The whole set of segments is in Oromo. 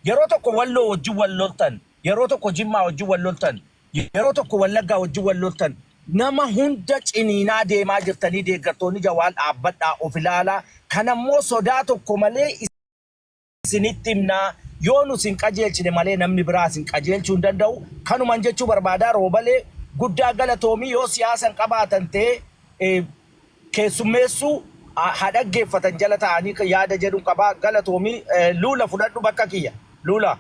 Yeroo tokko Walloo wajjin wal loltan, yeroo tokko Jimmaa wajjin wal loltan, yeroo tokko Wallaggaa wajjin wal loltan, nama hunda ciniinaa deemaa jirtanii deeggartoonni Jawaar dhaabbadhaa of ilaalaa. Kanammoo sodaa tokko malee isinitti himnaa yoo nu isin qajeelchine malee namni biraa isin qajeelchuu hin danda'u. Kanuman jechuu barbaadaa Roobalee guddaa galatoomii yoo siyaasa hin qabaatan ta'e keessummeessuu haa dhaggeeffatan jala ta'anii yaada jedhun qaba. Galatoomi. Luula fudhadhu bakka kiyya. Luula.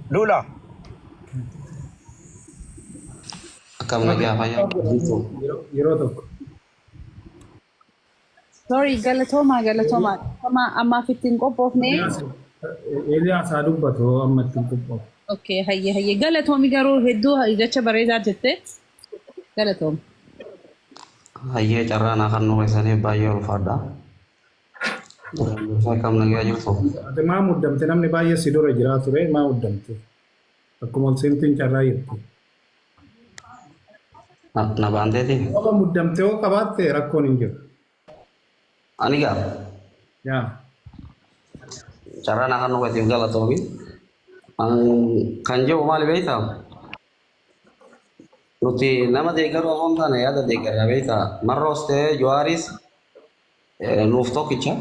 Luula. Akkam nagaa fayyaa jirtu. Yeroo tokko. Sorry, galatoomaa galatoomaa. Amma ammaaf ittiin qophoofne. Eeliyaas haa dubbatu amma ittiin qophoofne. Okay, hayyee hayyee. Galatoomi garuu hedduu jecha bareedaa jette. Galatoomi. Hayyee carraa naa kan nu keessaniif baay'ee ulfaadha. Duraan dursa akkam nagaa jirtu. Ati maa muddamte namni baay'ee si dura jiraa ture maa muddamte? Akkuma ol seentiin carraa jirti. Na baanteeti. Sababa muddamte yoo qabaatte rakkoon hin jiru. Ani gaa Yaa. carraa naa kan nu keetiif galatoomi. Kan jiru maali beektaa? Nuti nama deeggaruu osoo hin taane yaada deeggarra beektaa? Marroos ta'ee Jawaaris nuuf tokkicha.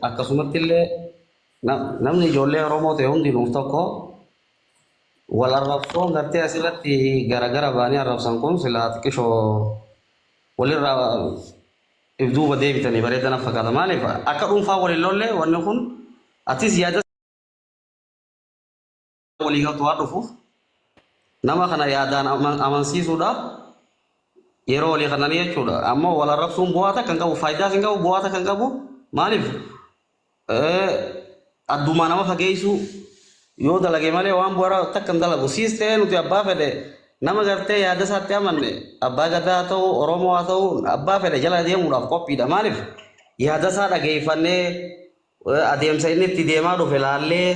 Akkasumatti illee namni ijoollee Oromoo ta'e hundi nuuf tokko. Wal arrabsoon gartee asirratti garagara ba'anii arrabsan kun silaa xiqqishoo walirraa if duuba deebitanii bareeda na fakkaata. Maaliif akka dhuunfaa wal hin lolle wanni kun atis yaada walii galtu waan dhufuuf nama kana yaadaan amansiisuudhaaf yeroo walii kananii jechuudha. Ammoo wal arrabsuun bu'aa takka hin qabu, faayidaas hin qabu, bu'aa takka hin qabu. Maaliif addumaa nama fageessuu yoo dalage malee waan bu'aa takka hin dalagu. Siis ta'ee nuti abbaa fedhe nama gartee yaada isaatti amanne abbaa gadaa haa ta'u, Oromoo haa ta'u, abbaa fedhe jala deemuudhaaf qophiidha. Maaliif yaada isaa dhageeffannee adeemsa inni itti deemaa dhufe laallee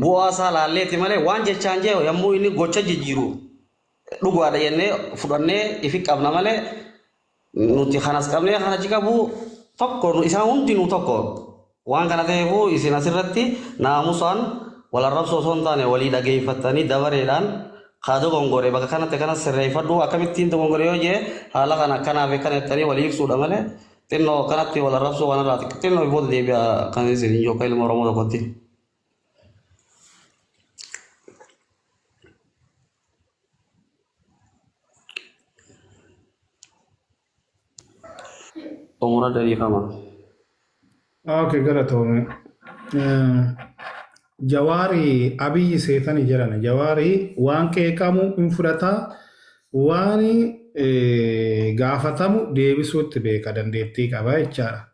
bu'aa isaa laalleeti malee waan jechaan jee yommuu inni gocha jijjiiru dhugaadha jennee fudhannee ifi qabna malee nuti kanas qabnee kan achi qabu tokko isaan hundinuu tokko waan kana ta'eefuu isin asirratti naamusaan wal arrabsoo osoo hin taane walii dhageeffattanii dabareedhaan kaa dogongore bakka kanatti kana sirreeffadhu akkamittiin dogongore yoo jee haala kana akkanaaf akkana jettanii walii ibsuudha malee xinnoo akkanatti wal arrabsoo kanarraa xinnoo booda deebi'a kan isin yookaan ilma Oromoo tokkotti. Xumura diriirfama. Okay, galatoome. Jawaari Abiyyi seetani jedhana. Jawaari waan qeeqamu hin fudhata, waan gaafatamu deebisuutti beeka dandeettii qaba jechaadha.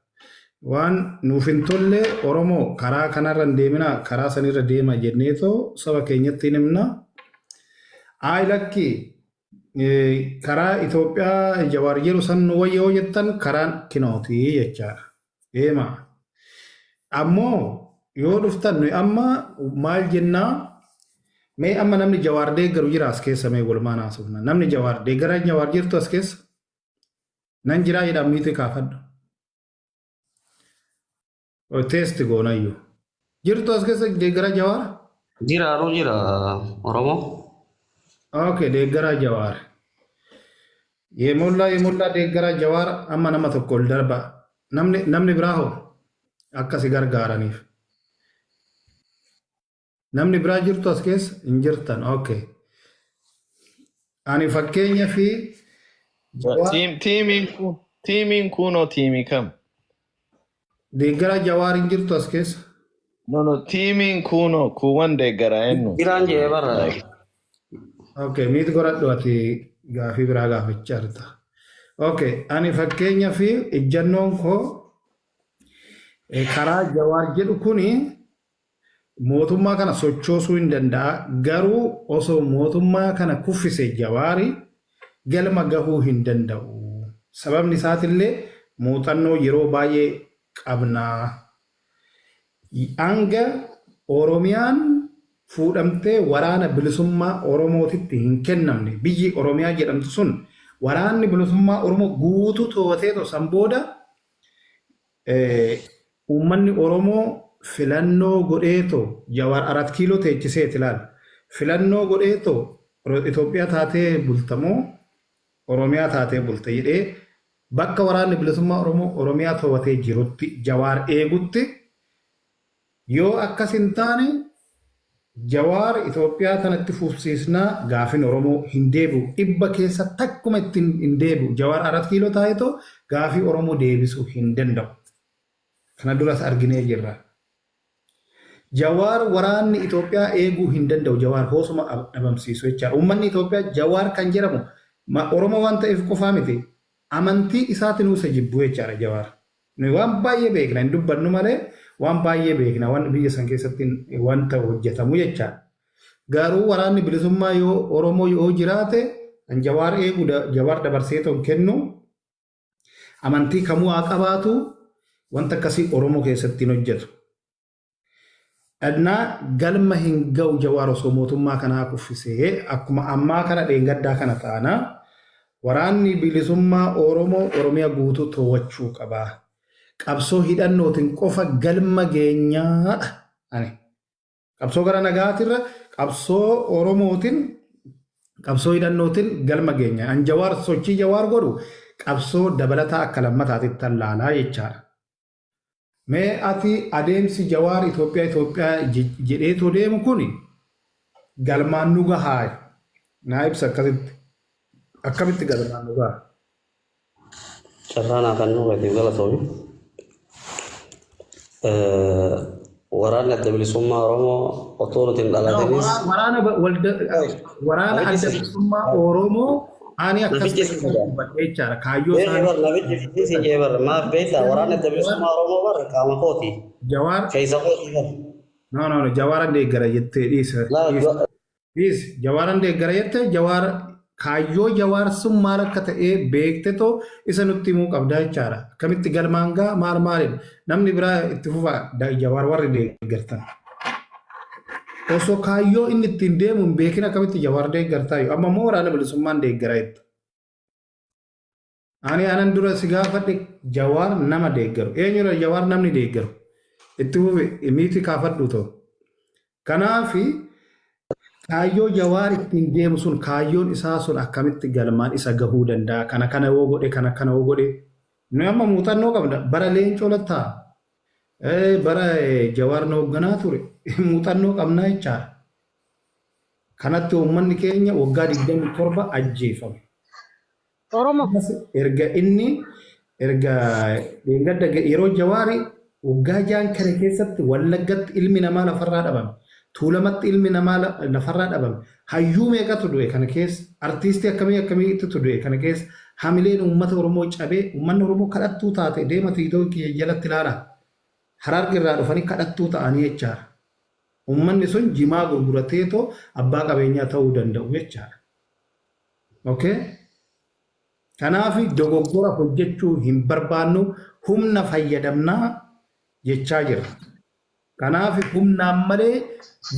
Waan nuuf hin tolle Oromoo karaa kanarra hin deeminaa karaa sanirra deema jenneetoo saba keenyatti hin himna. Ayi lakki karaa Itoophiyaa Jawaar jedhu san nu wayya yoo jettan karaan kinooti jechaadha. Deema. Ammoo yoo dhuftan nuyi amma maal jennaa mee amma namni Jawaar deeggaru jira as keessa mee walumaan haasofna. Namni Jawaar deeggaraa Jawaar jirtu as keessa? Nan jiraa jedhaa miitii kaafadhu. Teesti goonayyu. Jirtu as keessa deeggaraa Jawaar? Jira anuu jira Oromoo. Okay, deeggaraa Jawaar. Yemollaa yemollaa deeggaraa Jawaar amma nama tokko ol darba. Namni namni biraa hoo akka si gargaaraniif. Namni biraa jirtu as keessa hin jirtan. Okay. Ani fakkeenya fi Jawaar Tiimiin kun tiimiin kunoo tiimii kam? deeggaraa Jawaar hin jirtu as keessa. No no tiimiin kunoo kuuwwan deeggaraa eenyu? Jiraan jee bara. Like Okay, miit godhadhu ati gaafii biraa gaafachaa jirta. Okay, ani fakkeenya fi ejjannoon koo karaa Jawaar jedhu kuni Mootummaa kana sochoosuu hin danda'a. Garuu osoo mootummaa kana kuffise Jawaari galma gahuu hin danda'u. Sababni isaatillee muuxannoo yeroo baay'ee qabna. Hanga Oromiyaan fuudhamtee waraana bilisummaa Oromootitti hin kennamne biyyi Oromiyaa jedhamtu sun waraanni bilisummaa Oromoo guutuu to'ateetoo san booda Uummanni Oromoo filannoo godheetoo Jawaar Arat Kiiloo teechiseeti ilaali. Filannoo godheetoo Itoophiyaa taatee bultamoo Oromiyaa taatee bulta jedhee bakka waraanni bilisummaa Oromoo Oromiyaa to'atee jirutti Jawaar eegutti yoo akkas hin taane Jawaar Itoophiyaa tanatti fufsiisnaa gaafin Oromoo hin deebi'u. Dhibba keessa takkuma ittiin hin deebi'u. Jawaar Arat Kiiloo taa'etoo gaafii Oromoo deebisuu hin danda'u. Kana duras arginee jirra. Jawaar waraanni Itoophiyaa eeguu hin danda'u. Jawaar hoosuma dhabamsiisu jechaadha. Uummanni Itoophiyaa Jawaar kan jedhamu Oromoo waan ta'eef qofaa miti. Amantii isaatiin isa jibbu jechaadha Jawaar. Nuyi waan baay'ee beekna hin dubbannu malee waan baay'ee beekna waan biyya san keessatti wanta hojjetamu jechaadha. Garuu waraanni bilisummaa yoo Oromoo yoo jiraate kan Jawaar eegu Jawaar dabarsee hin kennu amantii kamuu haa qabaatu wanta akkasii Oromoo keessatti hin hojjetu. Dhannaa galma hin ga'u Jawaar osoo mootummaa kanaa kuffisee akkuma ammaa kana dheengaddaa kana taana waraanni bilisummaa Oromoo Oromiyaa guutuu to'achuu qaba. Qabsoo hidhannootiin qofa galma geenyaadha. Ani qabsoo gara nagaatirra qabsoo Oromootiin qabsoo hidhannootiin galma geenya. An Jawaar sochii Jawaar godhu qabsoo dabalataa akka lammataatitti tallaalaa jechaadha. Mee ati adeemsi Jawaar Itoophiyaa Itoophiyaa jedheetoo deemu kuni galmaan nu gahaa? Naa ibsa akkasitti. Akkamitti galmaan nu gahaa? Carraa naa kan nuu keetiif galatoomi. Waraanni adda bilisummaa Oromoo otoo nuti hin dhalatinis Waraana waraana adda bilisummaa Oromoo ani akkas Nafichi si jedha. jechaadha. Kaayyoo Beeki isaanii bar nafichi si jee bar maaf beektaa waraanni adda bilisummaa Oromoo bar qaama kooti. Jawaar Keessa kooti bar. no no no Jawaaran deeggara jettee dhiisa. Laa Dhiisi Jawaaran deeggara jettee Jawaar kaayyoo Jawaar sun maal akka ta'e beektetoo isa nutti himuu qabdaa jechaadha. Akkamitti galmaan gaa maal maalidha? Namni biraa itti fufaa Jawaar warri deeggartan. Osoo kaayyoo inni ittiin deemu hin beekin akkamitti Jawaar deeggartaa yoo amma immoo waraana bilisummaan deeggara jetta. Ani anan dura si gaafadhe Jawaar nama deeggaru. Eenyudha Jawaar namni deeggaru? Itti fufi miiti kaafadhu ta'u. Kanaafi kaayyoo Jawaar ittiin deemu sun kaayyoon isaa sun akkamitti galmaan isa gahuu danda'a? Kana kana yoo godhe kana kana yoo godhe. Nuyi amma muuxannoo qabna. Bara Leencoo Lattaa bara Jawaar na hoogganaa ture muuxannoo qabna jechaadha. Kanatti uummanni keenya waggaa 27 ajjeefame. Oromo. Erga inni erga dheengadda yeroo Jawaari waggaa jaan kana keessatti Wallaggatti ilmi namaa lafarraa dhabame. Tuulamatti ilmi namaa lafarraa dhabame. Hayyuu meeqatu du'e kana keessa? Artiistii akkamii akkamiitu du'e kana keessa? Hamileen uummata Oromoo cabee uummanni Oromoo kadhattuu taate deema tiitoo kiyya jalatti ilaala. Hararge irraa dhufanii kadhattuu ta'anii jechaadha. Uummanni sun jimaa gurgurateetoo abbaa qabeenyaa ta'uu danda'u jechaadha. Okay? Kanaaf dogoggora hojjechuu hin barbaannu humna fayyadamnaa jechaa jira. Kanaaf humnaan malee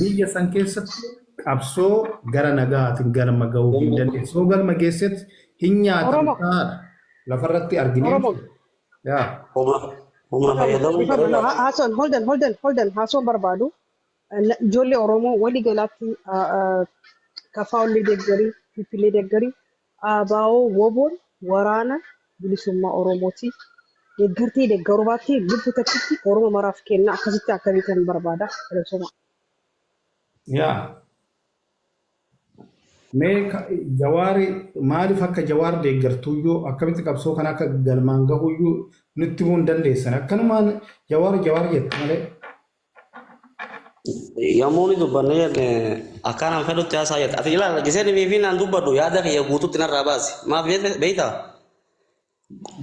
biyya san keessatti qabsoo gara nagaatiin galma gahuu hin dandeessu. Yoo galma geessetti hin Oromo. nyaatamtaadha. Lafarratti arginee. Oromo. Yaa. Humna fayyadamuun bareedaadha. Haasoon holdan holdan holdan haasoon barbaadu. Ijoollee Oromoo walii galaatti kafaa'ollee deeggarii, fifilee deeggarii, ABO WBOn waraana bilisummaa Oromooti. Deeggartee deeggaruu baattee lubbu takkitti Oromoo maraaf kenna akkasitti akka beekan barbaada. Galatoomaa. Yaa. Mee Jawaari maaliif akka Jawaar deeggartuyyuu akkamitti qabsoo kana akka galmaan gahuyyuu nutti himuu hin dandeessan. Akkanumaan Jawaar Jawaar jettu malee. Yommuu ni dubbanne jenne akkanaan fedhutti haasaa jette. Ati ilaala gisee dhibee fi naan dubbadhu yaada kiyya guututti narraa baasi. Maaf beektaa?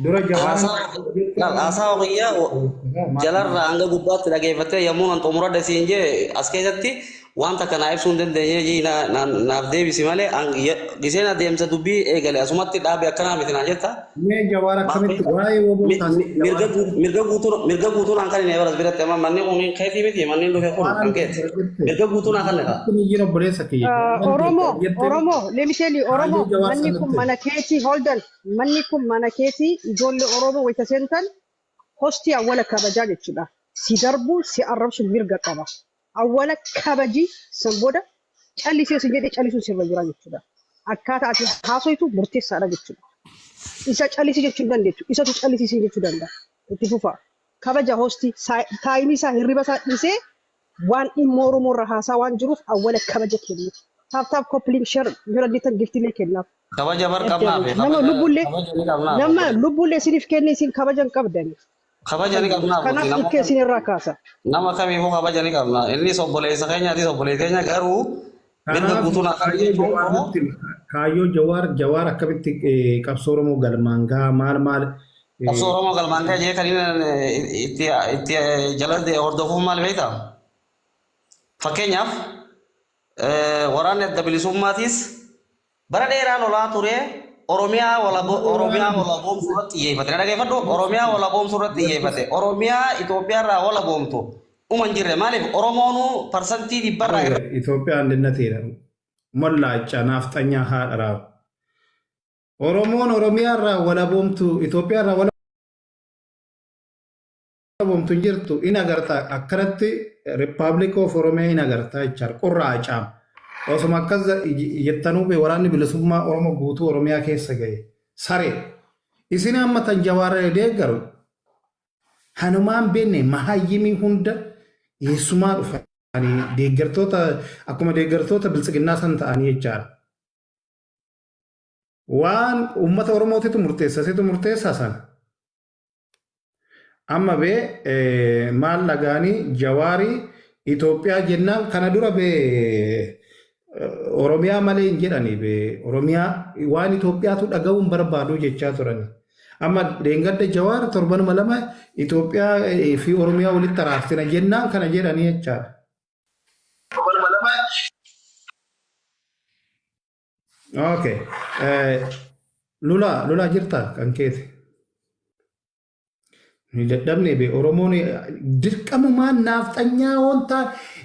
Dura Jawaaran Haasaa kiyya jalarraa hanga gubbaatti dhageeffattee yommuu nan xumuradhe siin jee as keessatti wanta kana ibsuu hin dandeenye jii naaf deebisi malee giseen adeemsa dubbii eegale asumatti dhaabe akkanaa miti naan jetta. Mee Jawaar akkamitti waa'ee woboo taasise Mirga mirga guutuu naan kan hin baras biratti amma manni kun keetii miti manni dhufe kun kan keeti. Mirga guutuu naan kan kaa. Kun jira obboleessa kiyya. Oromo, Oromo, let me tell you, Oromo, Kaayyoo Jawaar manni kun sanatti. mana keetii, hold on, manni kun mana keetii, ijoollee Oromoo wayita seentan hostii awwala kabajaa jechuudha. Si darbuu si arrabsu mirga qaba. Awwala kabaji san booda callisee si jedhee callisuun sirra jira jechuudha. Akkaataa ati haasoytu murteessaadha jechuudha. Isa callisi jechuu hin dandeettu. Isatu callisii jechuu danda'a. Itti fufa. Kabaja hosti time isaa hirriba isaa dhiisee waan dhimma Oromoo irra haasaa waan jiruuf awwala kabaja kennu. Tap tap copy link share yoo dandeettan giftilee kennaaf. Kabaja bar qabnaaf. Nama lubbuullee Kabaja ni qabnaaf. nama lubbuullee isiniif kenne isin kabaja hin qabdani. Kabaja ni qabnaaf. Kanaaf dhukkee isin irraa kaasa. Nama kamiifuu kabaja ni qabna. Innis obboleessa keenya atis obboleessa keenya garuu mirga Kanaaf guutuu naa qabu kaayyoo jechuun Jawaar koo nutti kaayyoo Jawaar Jawaar akkamitti qabsoo Oromoo galmaan gahaa maal maal qabsoo Oromoo galmaan gaha jee kan inni itti jala hordofuuf maal beektaa? Fakkeenyaaf waraanni adda bilisummaatiis bara dheeraa lolaa ture Oromiyaa walaboomsuu irratti xiyyeeffate. Na dhaggeeffadhu, Oromiyaa walaboomsuu irratti xiyyeeffate. Oromiyaa Itoophiyaa irraa walaboomtu dhuma hin jirre. Maaliif Oromoonuu 100% irra Itoophiyaa አንድነት mollaacha naafxanyaa haadha raabu. Oromoon Oromiyaa irraa walaboomtu Itoophiyaa irraa walaboomtu hin jirtu in agarta akkanatti Republic of Oromiyaa in agarta jechaadha qorra acaam. Osuma akkas jettanuu bee waraanni bilisummaa Oromoo guutuu Oromiyaa keessa gahe saree. Isin amma tan Jawaar deeggaru hanumaan beenne mahayyimii hunda eessumaa dhufanii deeggartoota akkuma deeggartoota biltsiginnaa san ta'anii jechaadha. Waan uummata Oromootitu murteessa situ murteessaa sana. Amma bee maal dhagaanii Jawaarii Itoophiyaa jennaan kana dura bee Oromiyaa malee hin jedhani bee Oromiyaa waan Itoophiyaatu dhaga'uun barbaadu jechaa turani. Amma deengadda Jawaar torbanuma lama Itoophiyaa fi Oromiyaa walitti araarsina jennaan kana jedhanii jechaadha. Torbanuma lama. Okay. Lulaa lulaa jirtaa kan keeti. Ni dadhabne be Oromoon dirqamumaan naafxanyaa wanta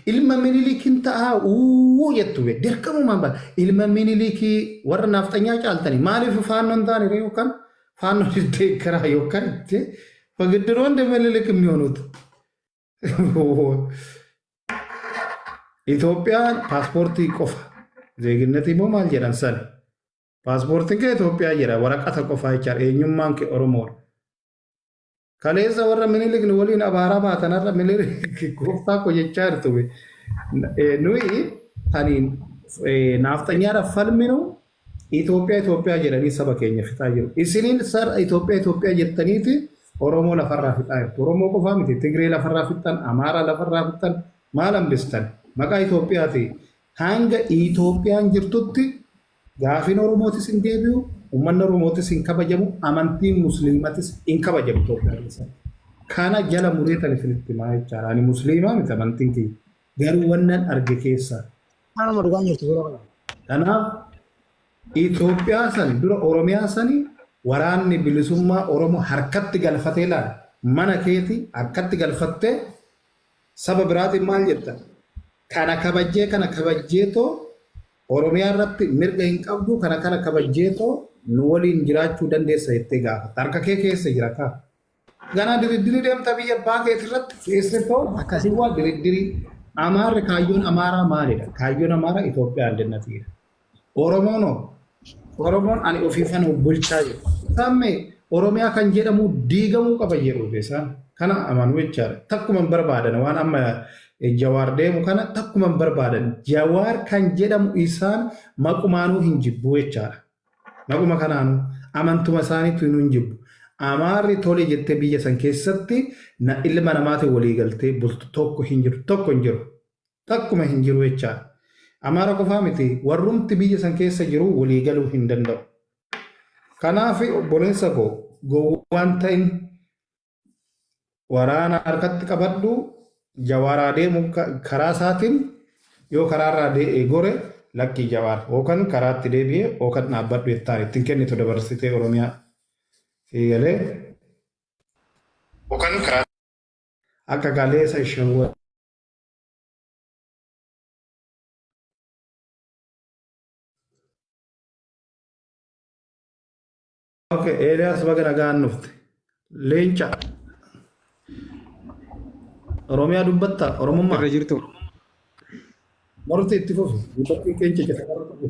ilma Minilikiin ta'a uu jettu be dirqamumaan ba ilma Minilikii warra naafxanyaa caaltanii maaliif faannoon taane ree yookaan faannoon deeggaraa yookaan itti fagiddiroo እንደ ምኒልክ የሚሆኑት Itoophiyaan paaspoortii qofa ዜግነት immoo maal jedhan san paaspoortiin kee Itoophiyaa jedha waraqata qofaa jechaadha eenyummaan kee Oromoodha. Kaleessa warra Minilik nu waliin abaaraa baatan har'a Minilik gooftaa koo jechaa jirtu. Nuyi taniin naafxanyaadhaaf falminu Itoophiyaa Itoophiyaa jedhanii saba keenya fixaa jiru. Isiniin sar Itoophiyaa Itoophiyaa jettaniiti Oromoo lafarraa fixaa jirtu. Oromoo qofaa miti Tigree lafarraa fixxan, Amaaraa lafarraa fixxan maal hambistan? Maqaa Itoophiyaati. Hanga Itoophiyaan jirtutti gaafiin Oromootis hin deebi'u, uummanni Oromootis hin kabajamu, amantiin Musliimatis hin kabajamu Itoophiyaa keessatti. Kana jala mureetan isinitti himaa jechaadha. Ani Musliimaa miti amantiin kiyya. Garuu wannan arge keessaa. Kanuma dhugaan jirtu yeroo kana. Kanaaf Itoophiyaa san dura Oromiyaa sani waraanni bilisummaa Oromoo harkatti galfatee laala. Mana keeti harkatti galfattee saba biraatiin maal jetta? Kana kabajjee kana kabajjeetoo Oromiyaa irratti mirga hin qabdu kana kana kabajjeetoo nu waliin jiraachuu dandeessa jettee gaafatta. Harka kee keessa jira kaa. Ganaa diriddirii deemta biyya abbaa keeti irratti keessattuu Akkasii. waa diriddirii. Amaarri kaayyoon Amaaraa maalidha? Kaayyoon Amaaraa Itoophiyaa አንድነት iidha. Oromoon Oromoon ani ofiifan of bulchaa jiru. Samme Oromiyaa kan jedhamu diigamuu qaba jedhu isaan kana amanu jechaadha. Takkuma hin barbaadan waan amma Jawaar deemu kana takkuma hin barbaadan. Jawaar kan jedhamu isaan maqumaanuu hin jibbu jechaadha. Maquma kanaanuu amantuma isaaniitu hin jibbu. Amaarri tole jettee biyya san keessatti na ilma namaatiin walii galtee bultu tokko hin jiru tokko hin jiru. Takkuma hin jiru jechaadha. Amaara qofaa miti warrumti biyya san keessa jiru walii galuu hin danda'u. Kanaaf obboleessa koo gowwaan ta'in waraana harkatti qabadhu Jawaaraa deemu karaa isaatiin yoo karaarraa gore lakkii Jawaar yookaan karaatti deebi'ee yookaan dhaabbadhu jettaan ittiin kennitu dabarsitee Oromiyaa siigalee yookaan karaa akka kaleessa isheen Okay, Eeliyaas baga nagaan dhufte. Leenca. Oromiyaa dubbatta Oromummaa. Irra jirtu. Morti itti fufi. Dubbattiin keenya jette karra fufi.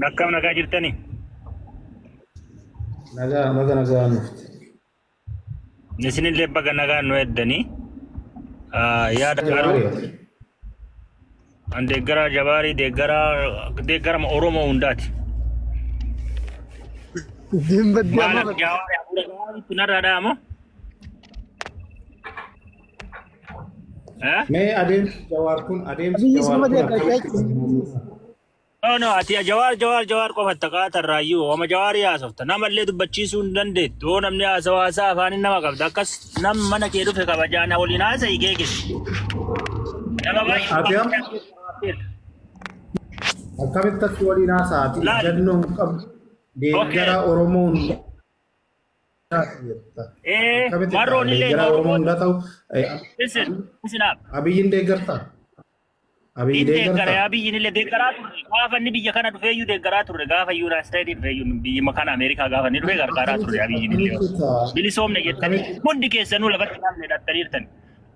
Akkam nagaa jirtani? Nagaa baga nagaa nufti. Isinillee baga nagaa nu eddanii. Yaada garuu Jawaarii. an deeggaraa Jawaarii deeggaraa deeggarama Oromoo hundaati. Dimbaddi Maal amma akka Jawaarii hafuura gaariitti narraa dha'amu? Eh? Mee adeemsi Jawaar kun adeemsi Abiyyi Jawaar suma kun deeggarta akkamitti jechuudha. No, no, ati Jawaar Jawaar Jawaar qofatta qaatarraayyuu oma Jawaarii haasofta. Namallee dubbachiisuu hin dandeettu. Yoo namni haasawaa haasaa afaaniin nama qabda. Akkas nam mana kee dhufe kabajaan waliin haasa'i geegis. Nama baay'ee Ati amma akkamitti akka waliin haasa'ati Laali. ejjennoo hin qabdu deeggaraa Oromoo hundaati jetta. Ee, Akkamitti ta'a marroon illee deeggaraa Oromoo Oromoo hundaa ta'u listen, listen up. Abiyyiin deeggartaa? Abiyyi Hin deeggara deeggartaa? Abiyyiin illee deeggaraa turre. Gaafa inni biyya kana dhufeeyyuu deeggaraa turre. Gaafa Yuunaayitid Isteetii dhufeeyyuu biyya kana Ameerikaa gaafa inni dhufe gargaaraa turre Abiyyiin illee. Akkamitti ta'a? Bilisoomne jettanii Akkamitti hundi keessanuu lafatti namni hidhattaniirtan.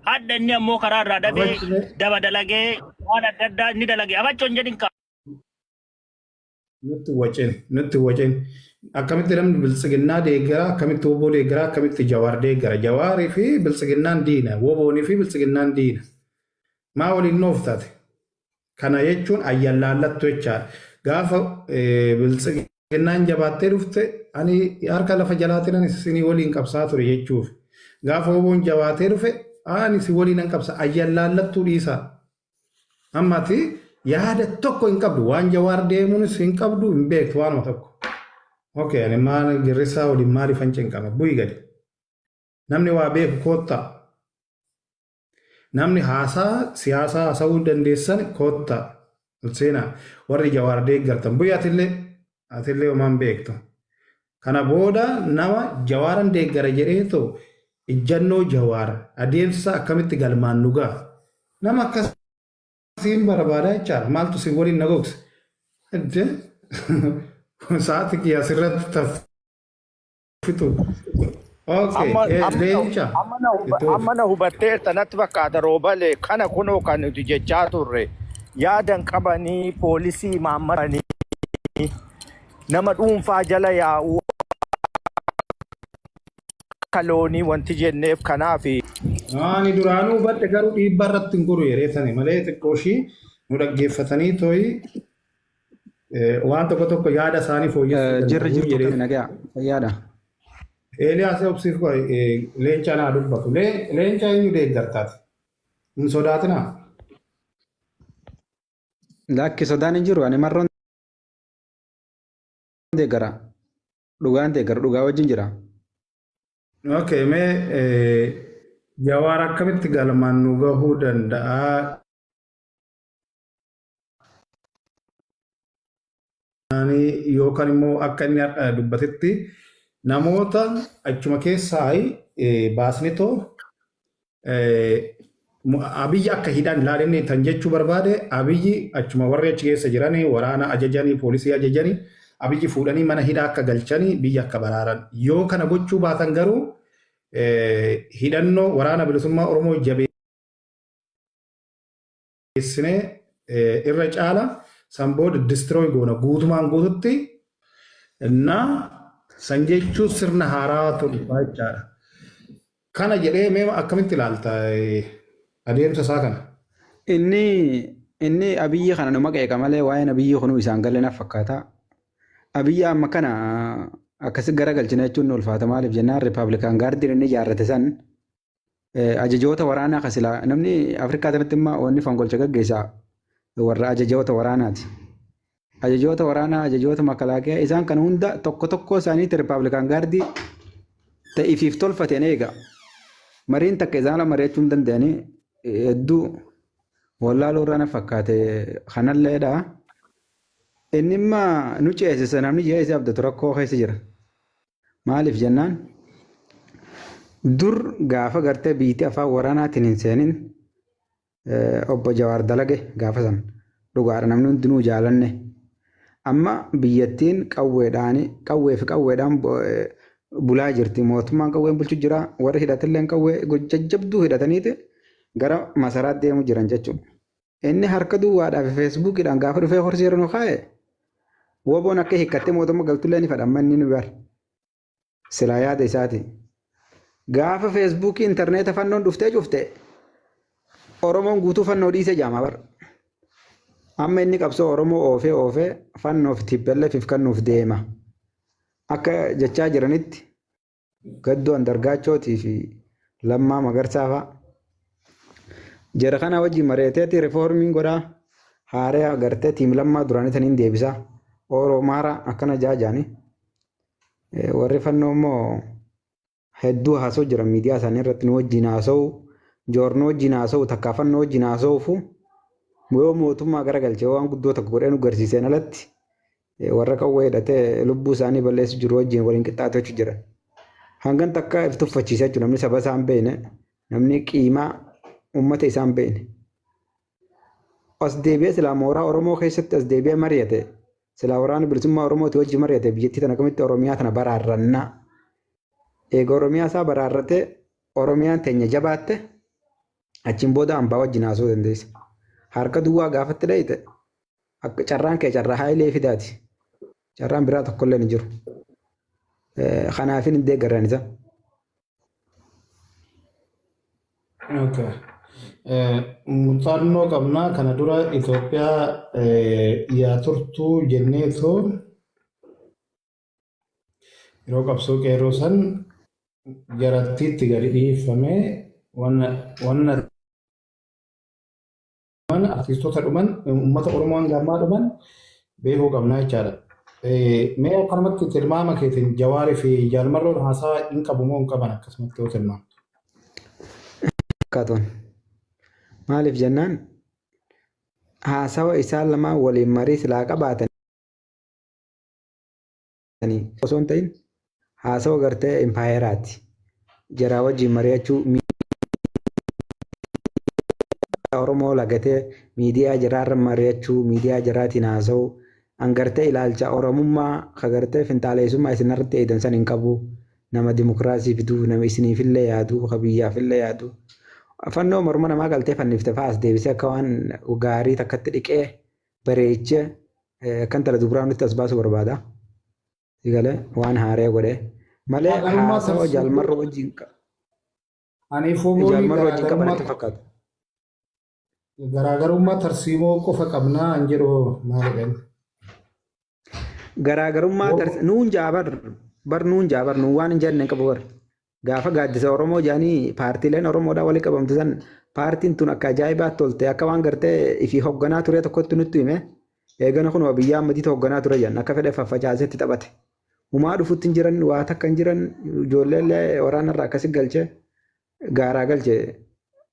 Hadda inni ammoo karaa irraa dabee Abachine daba dalagee waan adda addaa inni dalagee abachoon jedhin kaa. nutti wacin nutti wacin akkamitti namni biltsiginnaa deeggara akkamitti woboo deeggara akkamitti jawaar deeggara jawaarii fi biltsiginnaan diina woboonii fi biltsiginnaan diina maa waliin nooftate kana jechuun ayyallaallattu jechaadha gaafa biltsiginnaan jabaattee dhufte ani harka lafa jalaatiin ani isinii waliin qabsaa ture jechuuf gaafa woboon jabaatee dhufe ani si waliin nan qabsa ayyallaallattuu dhiisaa Amma ati yaada tokko hin qabdu waan jawaar deemuunis hin qabdu hin beektu waanuma tokko. Okay, ani maal girrisaa waliin maaliif hin cinqama bu'i gadi. Namni waa beeku koottaa. Namni haasaa siyaasaa haasa'uu dandeessan koottaa. Ol seenaa warri jawaar deeggartan bu'i atillee atillee homaan beektu. Kana booda nama jawaaran deeggara jedheetoo ijjannoo jawaar adeemsa akkamitti galmaan nu ga'a. Nama akkasiin barbaada jechaadha. Maaltu si waliin na gogse? Sa'aati kiyya asirratti taffitu. Okay, Amma amma leenca. amma na huba- Itti fufi. amma na hubatteerta natti fakkaata roobalee kana kunoo kan nuti jechaa turre yaadan qabanii poolisii maammatanii nama dhuunfaa jala yaa'uu akka loonii wanti jenneef kanaaf Ani duraanuu hubadhe garuu dhiibbaa irratti hin godhu yeree tani malee xiqqoo ishii nu dhaggeeffatanii tooyi waan tokko tokko yaada isaanii fooyyessuu Jirri danda'u jirtu jedhee. akkami nagaa fayyaadha. Eeliyaas obsiif leenca naa dubbatu. Leenca eenyu deeggartaati? Hin sodaatinaa. Lakki sodaan hin jiru ani marroon deeggara. Dhugaan deeggara dhugaa wajjin jira. Okay, mee Jawaar akkamitti galmaan nu gahuu danda'a? Yookaan immoo akka inni har'a dubbatetti namoota achuma keessaa baasnitoo Abiyyi akka hidhan ilaalinni tan jechuu barbaade Abiyyi achuma warri achi keessa jiranii waraana ajajanii poolisii ajajanii Abiyyi fuudhanii mana hidhaa akka galchanii biyya akka baraaran yoo kana gochuu baatan garuu hidhannoo waraana bilisummaa Oromoo jabeessinee irra caala san booda destroy goona guutumaan guututti na san jechuun sirna haaraa tolfaa jechaadha. Kana jedhee mee akkamitti ilaalta adeemsa isaa kana? Inni inni Abiyyi kana numa qeeqa malee waa'een Abiyyi kunuu isaan galee naaf fakkaata. Abiyyi amma kana akkasi garagalchina jechuun ni ulfaata maaliif jennaan Rippaabilikaan Gaardiin inni ijaarrate san ajajoota waraanaa kan silaa namni Afrikaa kanatti immoo wanni fonqolcha gaggeessaa warra ajajoota waraanaati. Ajajoota waraanaa, ajajoota makalaakiyaa isaan kana hunda tokko tokkoo isaaniitti Rippaabilikaan Gaardii ta'ifiif tolfateen eega. Mariin takka isaan lama mari'achuu hin danda'anii hedduu wallaaluu irraa na fakkaate kanalleedha. Inni immoo nu ceesisa namni ceesise abdatu rakkoo keessa jira. Maaliif jennaan dur gaafa gartee biitti afaan waraanaatiin hin seenin obbo Jawaar dalage gaafa san dhugaadha namni hundinuu jaalanne. Amma biyyattiin qawweedhaan qawwee fi qawweedhaan Bulaa jirti. Mootummaan qawween bulchu jira. Warri hidhatillee qawwee jajjabduu hidhataniiti gara masaraatti deemu jiran jechuudha. Inni harka duwwaadhaaf feesbuukiidhaan gaafa dhufee horsii yeroo nu kaa'e woboon akka hiikkattee mootummaa galtullee ni fedha amma inni nu bara. Silaa yaada isaati. Gaafa feesbuukii intarneeta fannoon dhuftee cufte Oromoon guutuu fannoo dhiisee jaama bara. Amma inni qabsoo Oromoo oofee oofee fannoof TPLF kennuuf deema. Akka jechaa jiranitti Gaddoo Andargaachootii fi Lammaa Magarsaa fa'a. Jara kana wajjin mari'ateeti rifoormiin godhaa haaree agartee tiim Lammaa duraanii saniin deebisaa. Oromaaraa akkana jaajaani. Warri fannoo immoo hedduu haasa'u jiran miidiyaa isaanii irratti nu wajjin haasa'u, joornoo wajjin haasa'u, takkaa fannoo wajjin haasa'uufu yoo mootummaa garagalchee waan guddoo tokko godhee nu garsiiseen alatti warra qawwee hidhatee lubbuu isaanii balleessu jiru wajjin waliin qixxaatee jechuu jiran. Hangan takka if tuffachiisa jechuudha namni saba isaa hin beekne, namni qiimaa uummata isaa hin beekne. As deebi'ee silaa mooraa Oromoo keessatti as deebi'ee mari'ate, silaa waraana bilisummaa Oromooti wajjin mari'ate biyyattii tana akkamitti Oromiyaa tana baraarrannaa. Eega Oromiyaa isaa baraarratee Oromiyaan teenya jabaatte achiin booda hambaa wajjin haasa'uu dandeessa. Harka duwwaa gaafatti dhayite akka carraan kee carraa haayilee fidaati. Carraan biraa tokkollee hin jiru. Kanaafin hin deeggarran isa. Okay. Muuxannoo qabnaa kana dura Itoophiyaa yaa turtuu jenneetoo yeroo qabsoo qeerroo san jarattiitti gadi dhiifamee wanna wanna dhuman artistoota dhuman uummata Oromoo hanga ammaa dhuman beekuu qabnaa jechaadha. Mee akkanumatti tilmaama keetiin Jawaarii fi Jaalmarroon haasaa hin qabu moo hin qaban akkasumatti yoo tilmaamtu? Fakkaatuun. Maaliif jennaan haasawa isaan lamaan waliin marii silaa qabaatanii osoo hin ta'in haasawa gartee impaayeraati. Jaraa wajjin mari'achuu miidiyaa Oromoo lagatee miidiyaa jaraarra mari'achuu miidiyaa jaraatiin haasa'uu an gartee ilaalcha Oromummaa ka gartee finxaaleessummaa isin irratti eeydan san hin qabu. Nama dimokiraasii fiduu, nama isiniifillee yaadu, ka biyyaafillee yaadu. Fannoo morma namaa galtee fannifte fa'aa as deebisee akka waan gaarii takkatti dhiqee bareechee akka intala dubraa nutti as baasuu barbaada. Sigalee waan haaree godhee malee Garaagarummaa haasawa tarsiimoo jaalmarroo wajjin ani foboonii jaalmarroo wajjin qaban garaagarummaa natti fakkaata. garaagarummaa tarsiimoo qofa qabnaa an jedhu maalidha inni? Garaagarummaa nuun jaa bar bar nuun jaa bar nuun waan hin jenne hin qabu bar. Gaafa gaaddisa Oromoo jedhanii paartiileen Oromoodhaa walitti qabamte san paartiin tun akka ajaa'ibaatti tolte akka waan gartee ifii hogganaa ture tokkotti nutti hime. Eegana kun biyya ammadiitu hogganaa ture jedhan akka fedhe faffacaasetti taphate. Humaa dhufutti hin jiran waa takka hin jiran ijoolleellee waraanarraa akkasi galchee gaaraa galchee ijoolleetti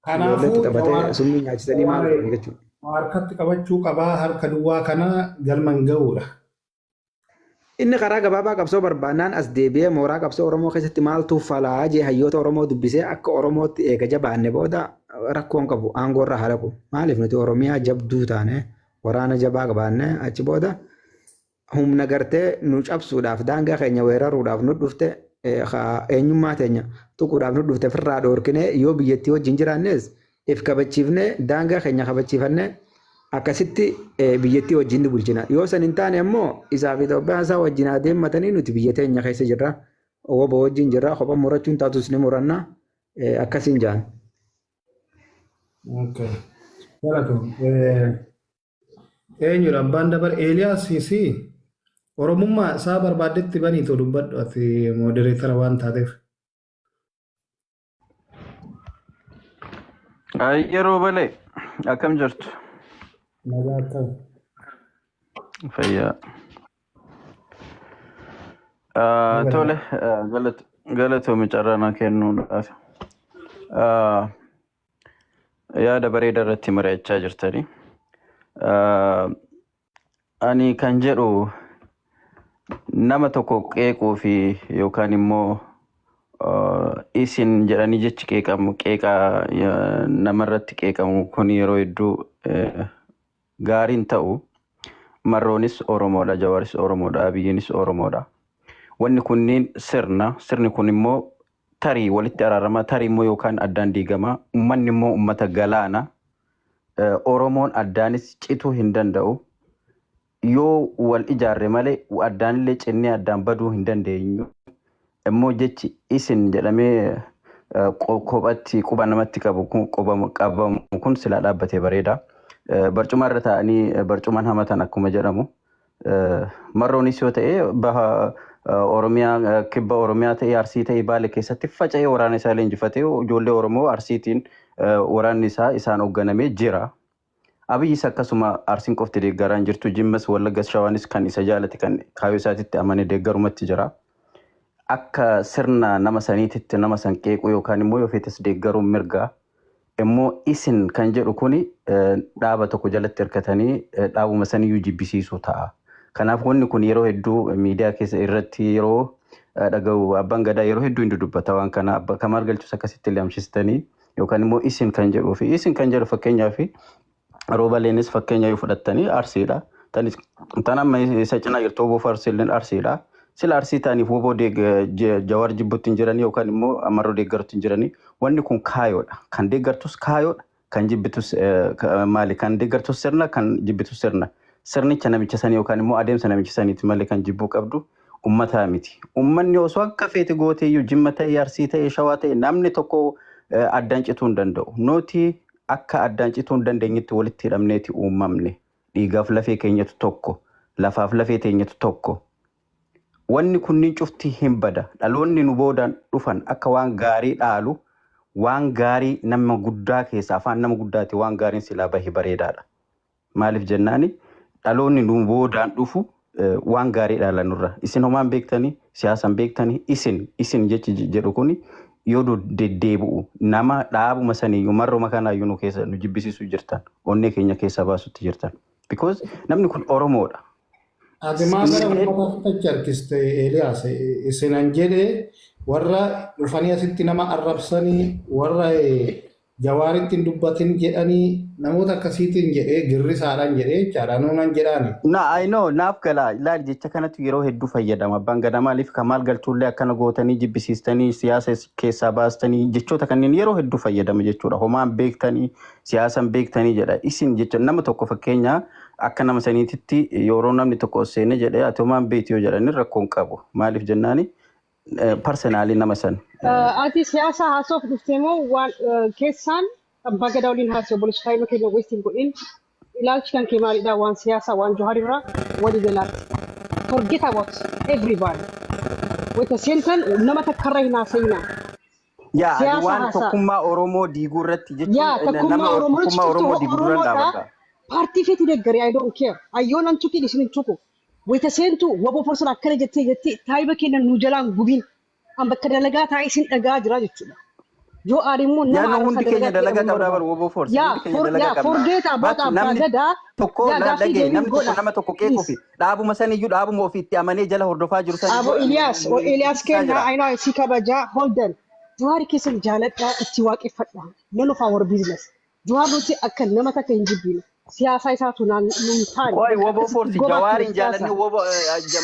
Kanaafuu taphatee Jawaar summii nyaachisanii maal Jawaar godhan jechuudha. harkatti qabachuu qabaa harka duwwaa kana galma hin ga'uudha. Inni karaa gabaabaa qabsoo barbaannaan as deebi'ee mooraa qabsoo Oromoo keessatti maaltu falaa jee hayyoota Oromoo dubbisee akka Oromootti eega jabaanne booda rakkoon qabu aangoo irraa haa dhaqu. Maaliif nuti Oromiyaa jabduu taane waraana jabaa qabaanne achi booda humna gartee nu cabsuudhaaf daangaa keenya weeraruudhaaf nu dhufte eenyummaa teenya tuquudhaaf nu dhufte ofirraa dhoorkinee yoo biyyattii wajjin jiraannes if kabachiifnee daangaa keenya kabachiifannee akkasitti biyyattii wajjin ni bulchina. Yoo san hin taane ammoo isaaf Itoophiyaan isaa wajjin adeemmatanii nuti biyya teenya keessa jirra. Wobo wajjin jirra. Kopha murachuun taatus ni muranna. Akkasiin jaan. Okay. Galatoom. Eenyudha abbaan dabar Eeliyaas si Oromummaa isaa barbaaddetti baniitoo dubbadhu ati modereetara waan taateef. Yeroo balee akkam jirtu? Nagaa akkam. Fayyaa. Tole galatoomi carraa naa kennuudhaaf. Yaada bareeda irratti mari'achaa jirtanii. Ani kan jedhu nama tokko qeequu fi yookaan immoo isin jedhanii jechi qeeqamu qeeqaa namarratti qeeqamu kun yeroo hedduu gaariin ta'u. Marroonis Oromoodha, Jawaaris Oromoodha, Abiyyiinis Oromoodha. Wanni kunniin sirna, sirni kun immoo tarii walitti araarama, tarii immoo yookaan addaan diigama. Uummanni immoo uummata galaana. Oromoon addaanis cituu hin danda'u. Yoo wal ijaarre malee addaanillee cinnee addaan baduu hin dandeenyu. Immoo jechi isin jedhamee kophatti quba namatti qabu kun qabamu kun silaa dhaabbatee bareeda. Barcuma irra taa'anii barcumaan hamatan akkuma jedhamu. Marroonis yoo ta'e baha Oromiyaa, kibba Oromiyaa ta'e, Arsii ta'e, Baale keessatti faca'ee waraana isaa leenjifatee ijoollee Oromoo Arsiitiin waraanni isaa isaan hoogganamee jira. Abiyyis akkasuma Arsiin qofti deeggaraa hin jirtu. Jimmas, Wallaggas, Shawaanis kan isa jaalate, kan kaayyoo isaatitti amane deeggarumatti jira. Akka sirna nama saniititti nama san qeequu yookaan immoo yoo feetes deeggaruun mirgaa. Immoo isin kan jedhu kuni dhaaba tokko jalatti hirkatanii dhaabuma saniyyuu jibbisiisuu ta'a. Kanaaf wanni kun yeroo hedduu miidiyaa keessa irratti yeroo dhaga'u abbaan gadaa yeroo hedduu hin dudubbata waan kana. Kamaal Galchuus akkasitti illee amsistanii yookaan immoo isin kan jedhuu fi isin kan jedhu fakkeenyaaf Roobaleenis fakkeenya yoo fudhattanii Arsiidha. Tan amma isa cinaa jirtu Obbo Farsiilleen Arsiidha. Sila Arsii ta'aniif Woboo Jawaar jibbutti hin jiranii yookaan immoo Marroo deeggarutti hin jiranii. Wanni kun kaayoodha. Kan deeggartus kaayoodha. Kan jibbitus maali? Kan deeggartus sirna, kan jibbitus sirna. Sirnicha namicha sanii yookaan immoo adeemsa namicha saniiti malee kan jibbuu qabdu uummataa miti. Uummanni osoo akka feete gooteeyyuu Jimma ta'e, Arsii ta'e, Shawaa ta'e namni tokko addaan cituu hin danda'u. Nuti akka addaan cituu hin dandeenyetti walitti hidhamneeti uumamne. Dhiigaaf lafee keenyatu tokko. Lafaaf lafee teenyatu tokko. Wanni kunniin cufti hin bada. Dhaloonni nu boodaan dhufan akka waan gaarii dhaalu, waan gaarii nama guddaa keessa afaan nama guddaati waan gaariin silaa bahe bareedaadha. Maaliif jennaani, dhaloonni nu boodaan dhufu waan gaarii dhaala nurra. Isin homaan beektanii, siyaasan beektanii, isin jechi jedhu kuni yoo deddeebi'u nama dhaabuma saniyyuu marruma kanaayyuu nu keessa nu jibbisiisuu jirtan. Onnee keenya keessaa baasutti jirtan. Because namni kun Oromoodha. Ati maa gara uummataatti achi harkiste, Eeliyaas? Isinan jedhe warra dhufanii asitti nama arrabsanii, warra Jawaaritti hin dubbatin jedhanii, namoota akkasiitiin jedhee, girrisaadhaan jedhee jechaadha. Nuunan jedhaani. Na, I know, naaf gala. Ilaali, jecha kanatti yeroo hedduu fayyadama. Abbaan gadaa maaliif Kamaal Galchuullee akkana gootanii jibbisiistanii siyaasa keessaa baastanii jechoota kanneen yeroo hedduu fayyadama jechuudha. Homaan beektanii, siyaasan beektanii jedha. Isin jecha nama tokko fakkeenya akka nama saniititti yeroo namni tokko ol seenee jedhee ati homaan beektu yoo jedhanii rakkoon qabu. Maaliif jennaani, personally nama san. Ati siyaasa haasoof dhuftee moo waan keessaan abbaa gadaa waliin haasoo obboleessa taa'ima keenya waste hin godhin. Ilaalchi kan kee maalidha waan siyaasaa, waan Jawaar irraa walii galaatti? Forget about everybody. Wayita seentan nama takkarra hin haasa'inaa. Yaa, ani Siyaasa waan haasaa. tokkummaa Oromoo diiguu irratti jechuun Yaa, nama tokkummaa Oromoo tokkummaa Oromoo cuftu diiguu dura Oromoodha. dhaabata. Paartii feeti deeggari, I don't care. Ayyoon an tuqin isin hin tuqu. Wayita seentu waboo forsan akkana jettee jettee taayiba keenya nu jalaan gubiin. An bakka dalagaa taa'ee isin dhagaa jira jechuudha. Yoo aari immoo nama Yaa, nu arrabsaa hundi keenya dalagaa dalagaa jedhamu qabna bar barbaada. Woboo Force. Yaa Hundi keenya for dalagaa yaa qabna. forget about But abbaa namni gadaa. tokko Yaa, la gaaffii dhagaye deebii namni tokko godha. nama tokko qeequu Please. fi dhaabuma saniyyuu dhaabuma ofii itti amanee jala hordofaa jiru Abo saniyyuu Elias, o Elias jibbisiisaa kenna jira. I know si kabajaa. Hold on. Jawaari keessan jaaladhaa, itti waaqeffadha. None of our business. Jawaar nuti akka nama takka hin jibbinu. Siyaasaa isaatu naan nun taane. Qoy, Bakka Woboo akkasitti Force gobaatti Jawaariin siyaasa. jaalannee woboo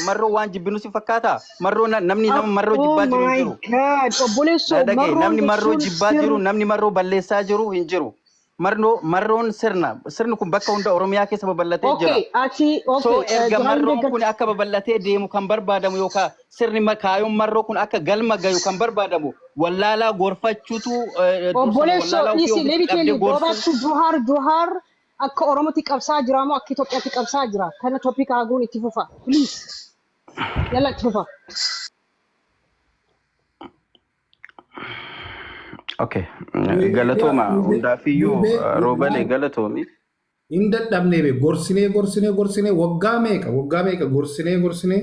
marroo waan jibbinu si fakkaata? Marroo namni nama marroo Oh jibbaa jiru hin my jiru. God. Obboleessoo, Na dhagaye, marroon namni marroo jechuun jibbaa jiru, sirna. namni marroo balleessaa jiru hin jiru. Marroon sirna, sirni kun bakka hunda Oromiyaa keessa babal'atee jira. Okay, ati So okay, erga Jawaariin marroon kun deeggartu. akka babal'atee deemu kan barbaadamu yookaan sirni kaayoon marroo kun akka galma gayu kan barbaadamu wallaalaa gorfachuutu dursama. Obboleessoo, Wallaalaa ofii dhiisi ofitti lebi qabdee keenya gorsuu. goobaattu Jawaar Jawaar akka Oromootti qabsaa jira moo akka Itoophiyaatti qabsaa jira? Kana topic haaguun itti fufa. Please. Yalla, itti fufa. Okay, galatooma hundaafiyyuu, Roobalee galatoomi. Hin dadhabnee be, gorsinee gorsinee gorsinee, waggaa meeqa waggaa meeqa gorsinee gorsinee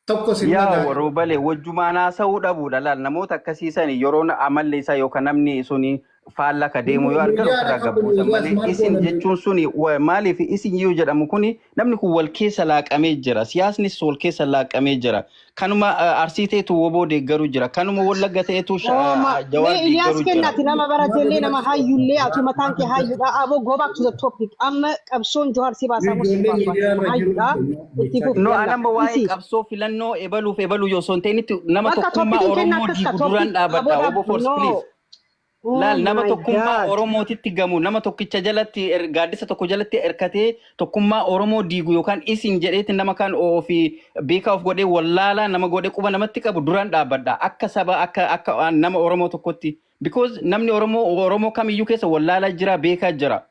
tokko sin Yaa dhagaa. Roobalee, wajjumaan haasa'uu dhabuudha laal namoota akkasiisan yeroo amalli isaa yookaan namni suni Faallaa ka deemu yoo argan Miidiyaadha ofirraa qabdu gabbuusan Eeliyaas malee maal isin goona? jechuun suni maaliif isin yoo jedhamu kuni namni kun wal keessa laaqamee jira. Siyaasnis wal keessa laaqamee jira. Kanuma Arsii ta'etu WBO deeggaruu jira. Kanuma Wallagga ta'etu Ooma Jawaar mee Iliyaas deeggaruu kenna jira. ati nama baratellee nama hayyullee ati mataan kee hayyudha. Aboo, go back to the topic. Amma qabsoon Johaar si baasaa moo si Ijoollee baasu? Ati nama miidiyaarra jiru hayyudha. Itti jechaa fufi No, yalla. anamba waa'ee Isi. qabsoo filannoo ebaluuf ebaluu yoo osoo hin ta'initti nama Bakka tokkummaa topic kenna Oromoo akkas ka diigu duraan topic dhaabadha. aboo Obbo Force, no. please. Oh Laal, nama my tokkummaa God. Oromootitti gamu, nama tokkicha jalatti gaaddisa tokko jalatti erkatee tokkummaa Oromoo diigu yookaan isin jedheetti nama kaan ofii beekaa of godhee wallaalaa nama godhee quba namatti qabu duraan dhaabbadha. Akka saba, akka nama Oromoo tokkotti. Because namni Oromoo Oromoo kamiyyuu keessa wallaalaa jira, beekaa jira.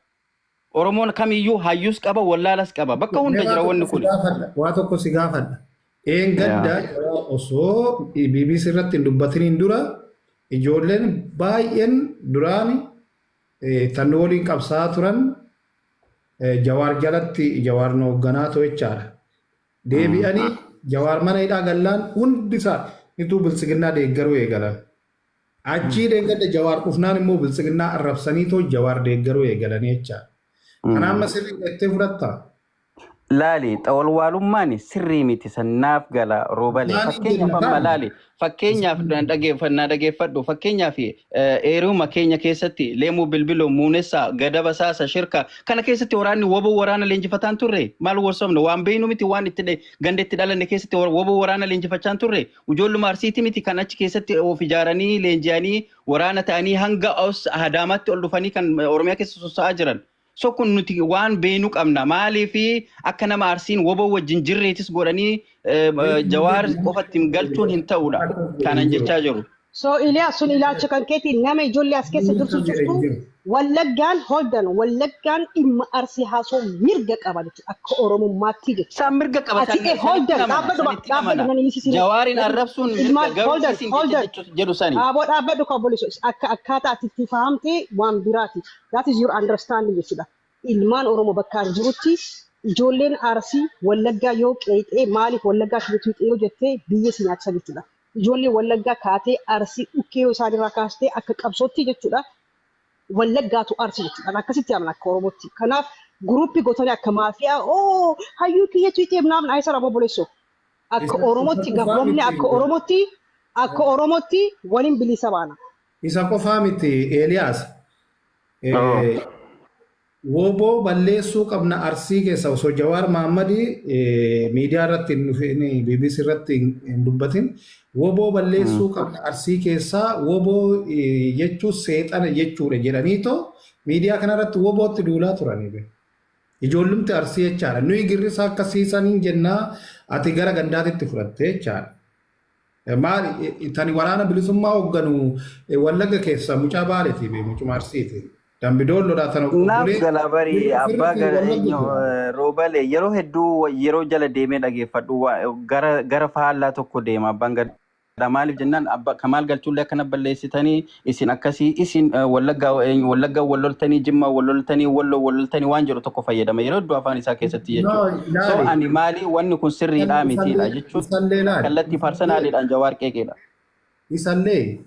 Oromoon kamiyyuu hayyuus qaba, wallaalas qaba. Bakka Mee hunda waa jira tokko wanni si kun. gaafadha. Waa tokko si gaafadha. Een gadda osoo BBC irratti hin dubbatiniin dura ijoolleen baay'een duraan tan nu waliin qabsaa'aa turan Jawaar jalatti Jawaar nu hoogganaa ture jechaadha. Deebi'anii Jawaar mana hidhaa gallaan hundi isaa nituu Biltsiginnaa deeggaruu eegalan. Achii deeggadda Jawaar dhufnaan immoo Biltsiginnaa arrabsanii too Jawaar deeggaruu eegalanii jechaadha. Kana amma sirrii jettee fudhattaa? Laali, xawalwaalummaan sirrii miti, sannaaf gala, Roobale. Maaliif Fakkeenyaaf jenna amma taane? laali, fakkeenyaaf na dhageeffadhu. Fakkeenyaaf eeruma keenya keessatti Leemuu Bilbiloo, Muunessaa, Gadaba Saasa, Shirka kana keessatti waraanni WBO waraana leenjifataan turre. Maal warsoomne waan beeynu miti, waan itti ganda itti dhalanne keessatti WBO waraana leenjifachaan turre. Ijoolluma Arsiiti miti kan achi keessatti of ijaaranii leenji'anii waraana ta'anii hanga os Adaamaatti ol dhufanii kan Oromiyaa keessa sossa'aa jiran. So kun nuti waan beenu qabna. Maaliif akka nama Arsiin WBO wajjin jirreetis godhanii Jawaar qofatti galchuun hin ta'udha. Kanan jechaa jiru. So Iliyaas, sun ilaalcha kan keetiin nama ijoollee as keessa jirtu jirtu Wallaggaan holdan Wallaggaan dhimma Arsii haasoo mirga qaba jechuudha akka Oromummaatti jechuudha. Isaan mirga qaba. Ati Sanitti holdan amana. dhaabbadhu Sanitti dhaabbadhu amana. nan hiisisine. Jawaariin arrabsuun mirga Ilmaan garuu holdan isin holdan jecha jedhu sani. Aboo, dhaabbadhu kan obboleessu akka akkaataa ati itti fahamte waan biraati. That is your understanding jechuudha. Ilmaan Oromoo bakka an jirutti ijoolleen Arsii Wallaggaa yoo qeexee maaliif Wallaggaa kiyyatu yoo jettee biyya si nyaachisa jechuudha. Ijoolleen Wallaggaa kaatee Arsii dhukkee yoo isaan irraa kaastee akka qabsootti jechuudha. Wallaggaatu Arsii jechuudha. Akkasitti amana akka Oromootti. Kanaaf guruppii gootanii akka maafiyaa oo hayyuu kiyyatu itee naamna ayisa raboo obboleessoo. Akka Isa Oromootti qofaa gabroomne miti. akka Oromootti waliin bilisa baana. Isa qofaa miti, Eeliyaas. WBO balleessuu qabna Arsii keessa osoo Jawaar Mahammadii miidiyaa irratti hin dhufin, BBC irratti hin dubbatin, WBO balleessuu qabna Arsii keessaa, WBO jechuun seexana jechuudha jedhaniitoo miidiyaa kanarratti WBOtti duulaa turanii. Ijoollumti Arsii jechaadha. Nuyi girrisa akkasiisaniin jennaa ati gara gandaatitti fudhatte jechaadha. Maali tani waraana bilisummaa hoogganu Wallagga keessa mucaa Baaleeti, mucuma Arsiiti. Dambidoolloodha tana Naaf obbolee gala bari abbaa sirriitti gara Wallagga eenyu jira. Roobale yeroo hedduu yeroo jala deemee dhageeffadhu gara faallaa tokko deema abbaan gadaa. Maaliif jennaan, abba Kamaal Galchuullee akkana balleessitanii, isin akkasii, isin Wallaggaa eenyu Wallaggaa wal loltanii, Jimmaa wal loltanii, Walloo wal loltanii waan jedhu tokko fayyadama yeroo hedduu afaan isaa keessatti No, jechuudha. So ilaali. ani maali wanni kun sirriidhaa mitiidha Isallee jechuun isallee ilaali. kallattii personaliidhaan Jawaar qeeqeedha. Isallee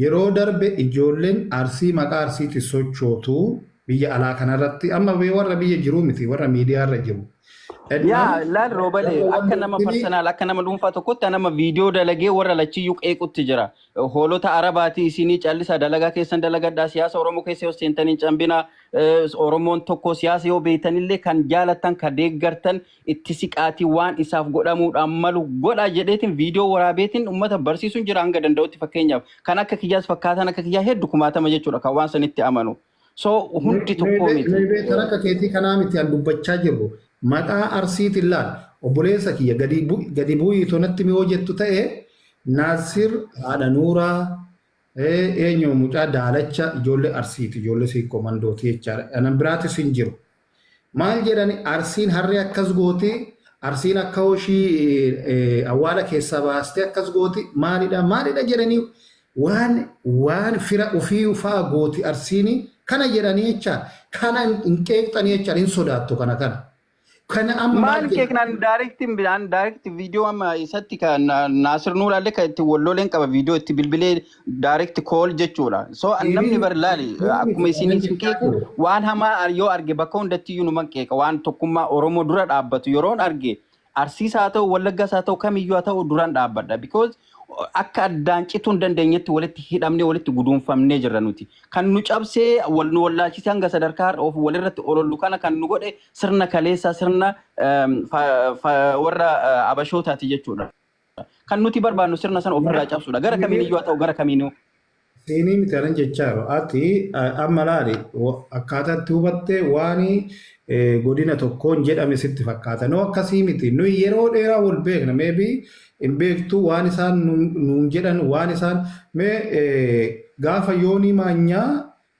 yeroo darbe ijoolleen Arsii maqaa Arsiitti sochootu biyya alaa kanarratti amma warra biyya jiru miti, warra miidiyaarra jiru. Yaa laal Roobale, Warra akka nama wallootti personal, akka nama dhuunfaa tokkotti nama viidiyoo dalagee warra lachiyyuu qeequtti jira. Hoolota Arabaati isinii, callisaa dalagaa keessan dalagadhaa, siyaasa Oromoo keessa yoo seentanii cambina. Oromoon tokko, siyaasa yoo beektanillee kan jaalattan kan deeggartan itti siqaatii waan isaaf godhamuudhaan malu godhaa jedheetiin viidiyoo waraabeetiin uummata barsiisuun jira hanga danda'utti. Fakkeenyaaf kan akka kiyyaas fakkaatan akka kiyyaa hedduu kumaatama jechuudha kan waan sanitti amanu. So hundi tokko miti. Nuyi beektan akka keetii kanaa miti an dubbachaa jirru. Maqaa Arsiitiin laal, obboleessa kiyya, gadi bu'iitoo natti mi'oo jettu ta'e, Naasir haadha Nuuraa eenyu mucaa daalacha ijoollee Arsiiti, ijoollee Siiqqoo Mandooti jechaadha. Anan biraatis hin jiru. Maal jedhani? Arsiin harree akkas gooti, Arsiin akka hoshii awwaala keessaa baastee akkas gooti, maalidha maalidha jedhanii waan fira ofii fa'aa gooti Arsiini kana jedhanii jecha kana hin qeeqxanii jecha hin sodaattu kana. Kana amma maal Maal jedha? keeknaan direct an direct viidiyoo amma isatti kan Naasir Nuuraallee kan itti walloleen qaba viidiyoo itti bilbilee direct call jechuudha. So namni bar laali akkuma isin isin qeequ waan hamaa yoo arge bakka hundatti iyyuu numan qeeqa, waan tokkummaa Oromoo dura dhaabbatu yeroon arge, Arsiis haa ta'u, Wallaggaas haa ta'u, kamiyyuu haa ta'u, duraan dhaabbadha. Because akka addaan cituu hin dandeenyetti walitti hidhamnee walitti guduunfamnee jirra nuti. Kan nu cabsee wal nu wallaalchisee hanga sadarkaa har'a of walirratti olollu kana kan nu godhe sirna kaleessaa, sirna warra abashootaati jechuudha. Kan nuti barbaannu sirna sana ofirraa cabsuudha. Gara kamiiniyyuu haa ta'u, gara kamiinuu. Siinii miti anan jechaa jiru. Ati amma laali, akkaataa itti hubatte waan godina tokkoon jedhame sitti fakkaata. No, akkasii miti. Nuyi yeroo dheeraa wal beekna. Maybe hin beektu waan isaan nuun jedhan, waan isaan mee gaafa Yoonii Maanyaa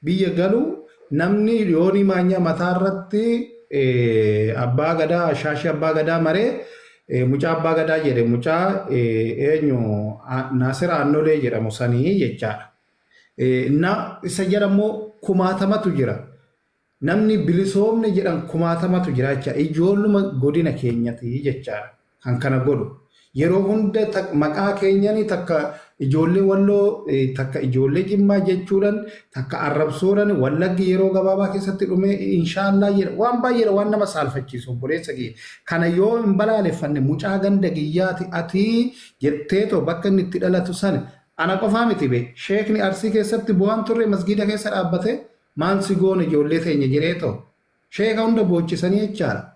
biyya galu, namni Yoonii Maanyaa mataa irratti abbaa gadaa, shaashii abbaa gadaa maree, mucaa abbaa gadaa jedhe, mucaa eenyu, Naasir Aannolee jedhamu sanii jechaadha. Na isa jedhamu kumaatamatu jira. Namni bilisoomne jedhan kumaatamatu jira jecha, ijoolluma godina keenyati jechaadha kan kana godhu. Yeroo hunda maqaa keenyani takka ijoollee Walloo, takka ijoollee Jimmaa jechuudhaan, takka arrabsoodhaan, Wallaggi yeroo gabaabaa keessatti dhume inshaallah jedha, waan baay'eedha, waan nama saalfachiisu, obboleessa kiyya. Kana yoo hin balaaleffanne, mucaa ganda kiyyaati ati jetteetoo bakka inni itti dhalatu sana, ana qofaa miti be, sheekni Arsii keessatti bu'aan turre masgiida keessa dhaabbate, maal si goone ijoollee teenya jedheetoo sheeka hunda boochisanii jechaadha.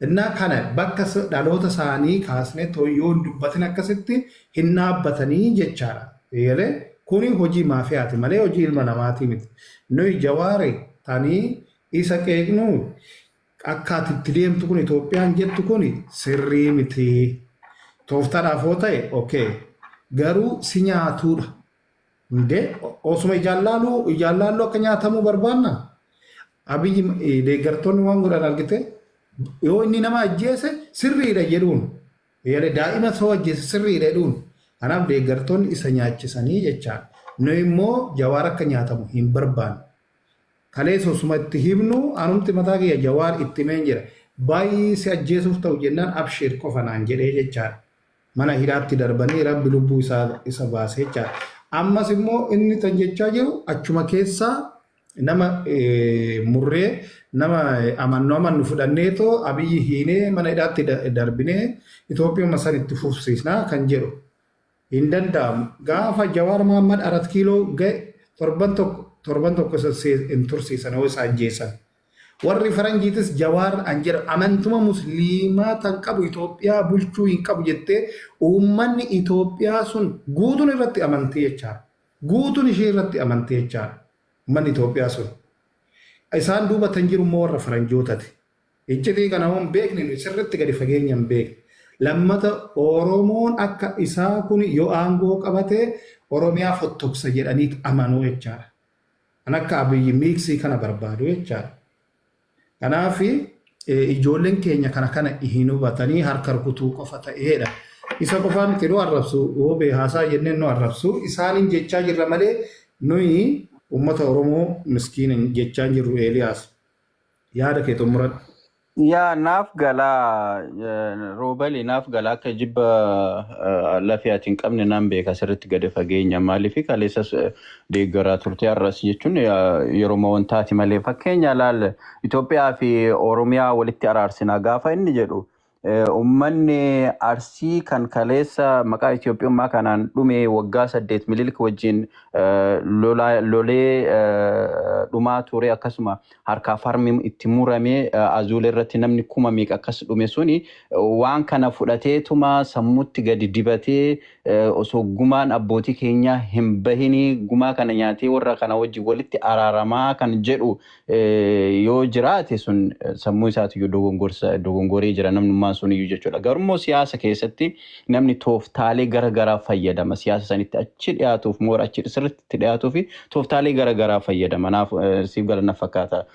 Innaa kana bakka dhaloota isaanii kaasnee yoo hin dubbatin akkasitti hin dhaabbatanii jechaadha. Eegalee kuni hojii maafiyaati malee hojii ilma namaatii miti. Nuyi Jawaari tanii isa qeeqnu, akka ati itti deemtu kun, Itoophiyaan jettu kun sirrii miti. Tooftaadhaaf yoo ta'e okay. Garuu si nyaatuudha. Hundee osuma ijaan laaluu akka nyaatamuu barbaanna. Abiyyi deeggartoonni waan godhan argite, yoo inni nama ajjeese sirriidha jedhuun. Yaada daa'ima soo ajjeese sirriidha jedhuun. Kanaaf deeggartoonni isa nyaachisanii jechaadha. Nu immoo Jawaar akka nyaatamu hin barbaannu. Kaleessa osuma itti himnu, anumti mataa kiyya Jawaar itti himeen jira. Baay'ee si ajjeesuuf ta'u jennaan, absheer qofa naan jedhee jechaadha. Mana hidhaatti darbanii Rabbi lubbuu isaa isa baase jechaadha. Ammas immoo inni tan jechaa jiru achuma keessaa nama murree, nama amannu amannu fudhanneetoo, Abiyyi hiinee, mana hidhaatti darbinee, Itoophiyaa san itti fufsiisnaa kan jedhu. Hin danda'amu. Gaafa Jawaar Mahammad Arat Kiiloo ga'e, torban tokko isa hin tursiisan yoo isa ajjeesan. Warri faranjiitis Jawaar an jedhu amantuma musliimaa tan qabu Itoophiyaa bulchuu hin qabu jettee uummanni Itoophiyaa sun guutuun irratti amantii jechaadha. Guutuun ishee irratti amantii jechaadha. Uummanni Itoophiyaa sun. Isaan duuba tan jiru immoo warra faranjootati. Iccitii kana hoo hin beekne, nuyi sirriitti gadi fageenya hin beekne. Lammata Oromoon akka isaa kun yoo aangoo qabate Oromiyaa fottoksa jedhaniit amanuu jechaadha. Kan akka Abiyyi miiksii kana barbaadu jechaadha. Kanaaf ijoolleen keenya kana kana hin hubatanii harka rukutuu qofa ta'eedha. Isa qofaa miti nu arrabsu, yoo haasaa jenneen nu arrabsu, isaaniin jechaa jirra malee nuyi uummata Oromoo miskiina jechaa hin jirru. Eeliyaas, yaada kee xumuradhu. Yaa, naaf galaa roobali, naaf galaa, akka jibba lafee ati hin qabne naan beeka sirriitti gadi fageenya. Maaliif kaleessas deeggaraa turte, har'as jechuun yeroo wantaati malee. Fakkeenya laal, Itoophiyaa fi Oromiyaa walitti araarsinaa gaafa inni jedhu, uummanni Arsii kan kaleessa maqaa Itoophiyummaa kanaan dhume, waggaa 8 Mililik wajjin lolee dhumaa ture, akkasuma harkaaf harmi itti murame, Azuula irratti namni 50,000 akkas dhume suni, waan kana fudhateetuma sammuutti gadi dibatee, osoo gumaan abbootii keenyaa hin bahinii gumaa kana nyaatee warra kana wajjin walitti araaramaa kan jedhu yoo jiraate, sun sammuu isaatiyyuu dogongoree jira namnummaan sun iyyuu jechuudha. Garuu siyaasa keessatti namni tooftaalee gara garaa fayyadama. Siyaasa sanitti achi dhiyaatuuf, moora achi sirriitti itti dhiyaatuu fi tooftaalee gara garaa fayyadama. Naaf siif gala na fakkaata,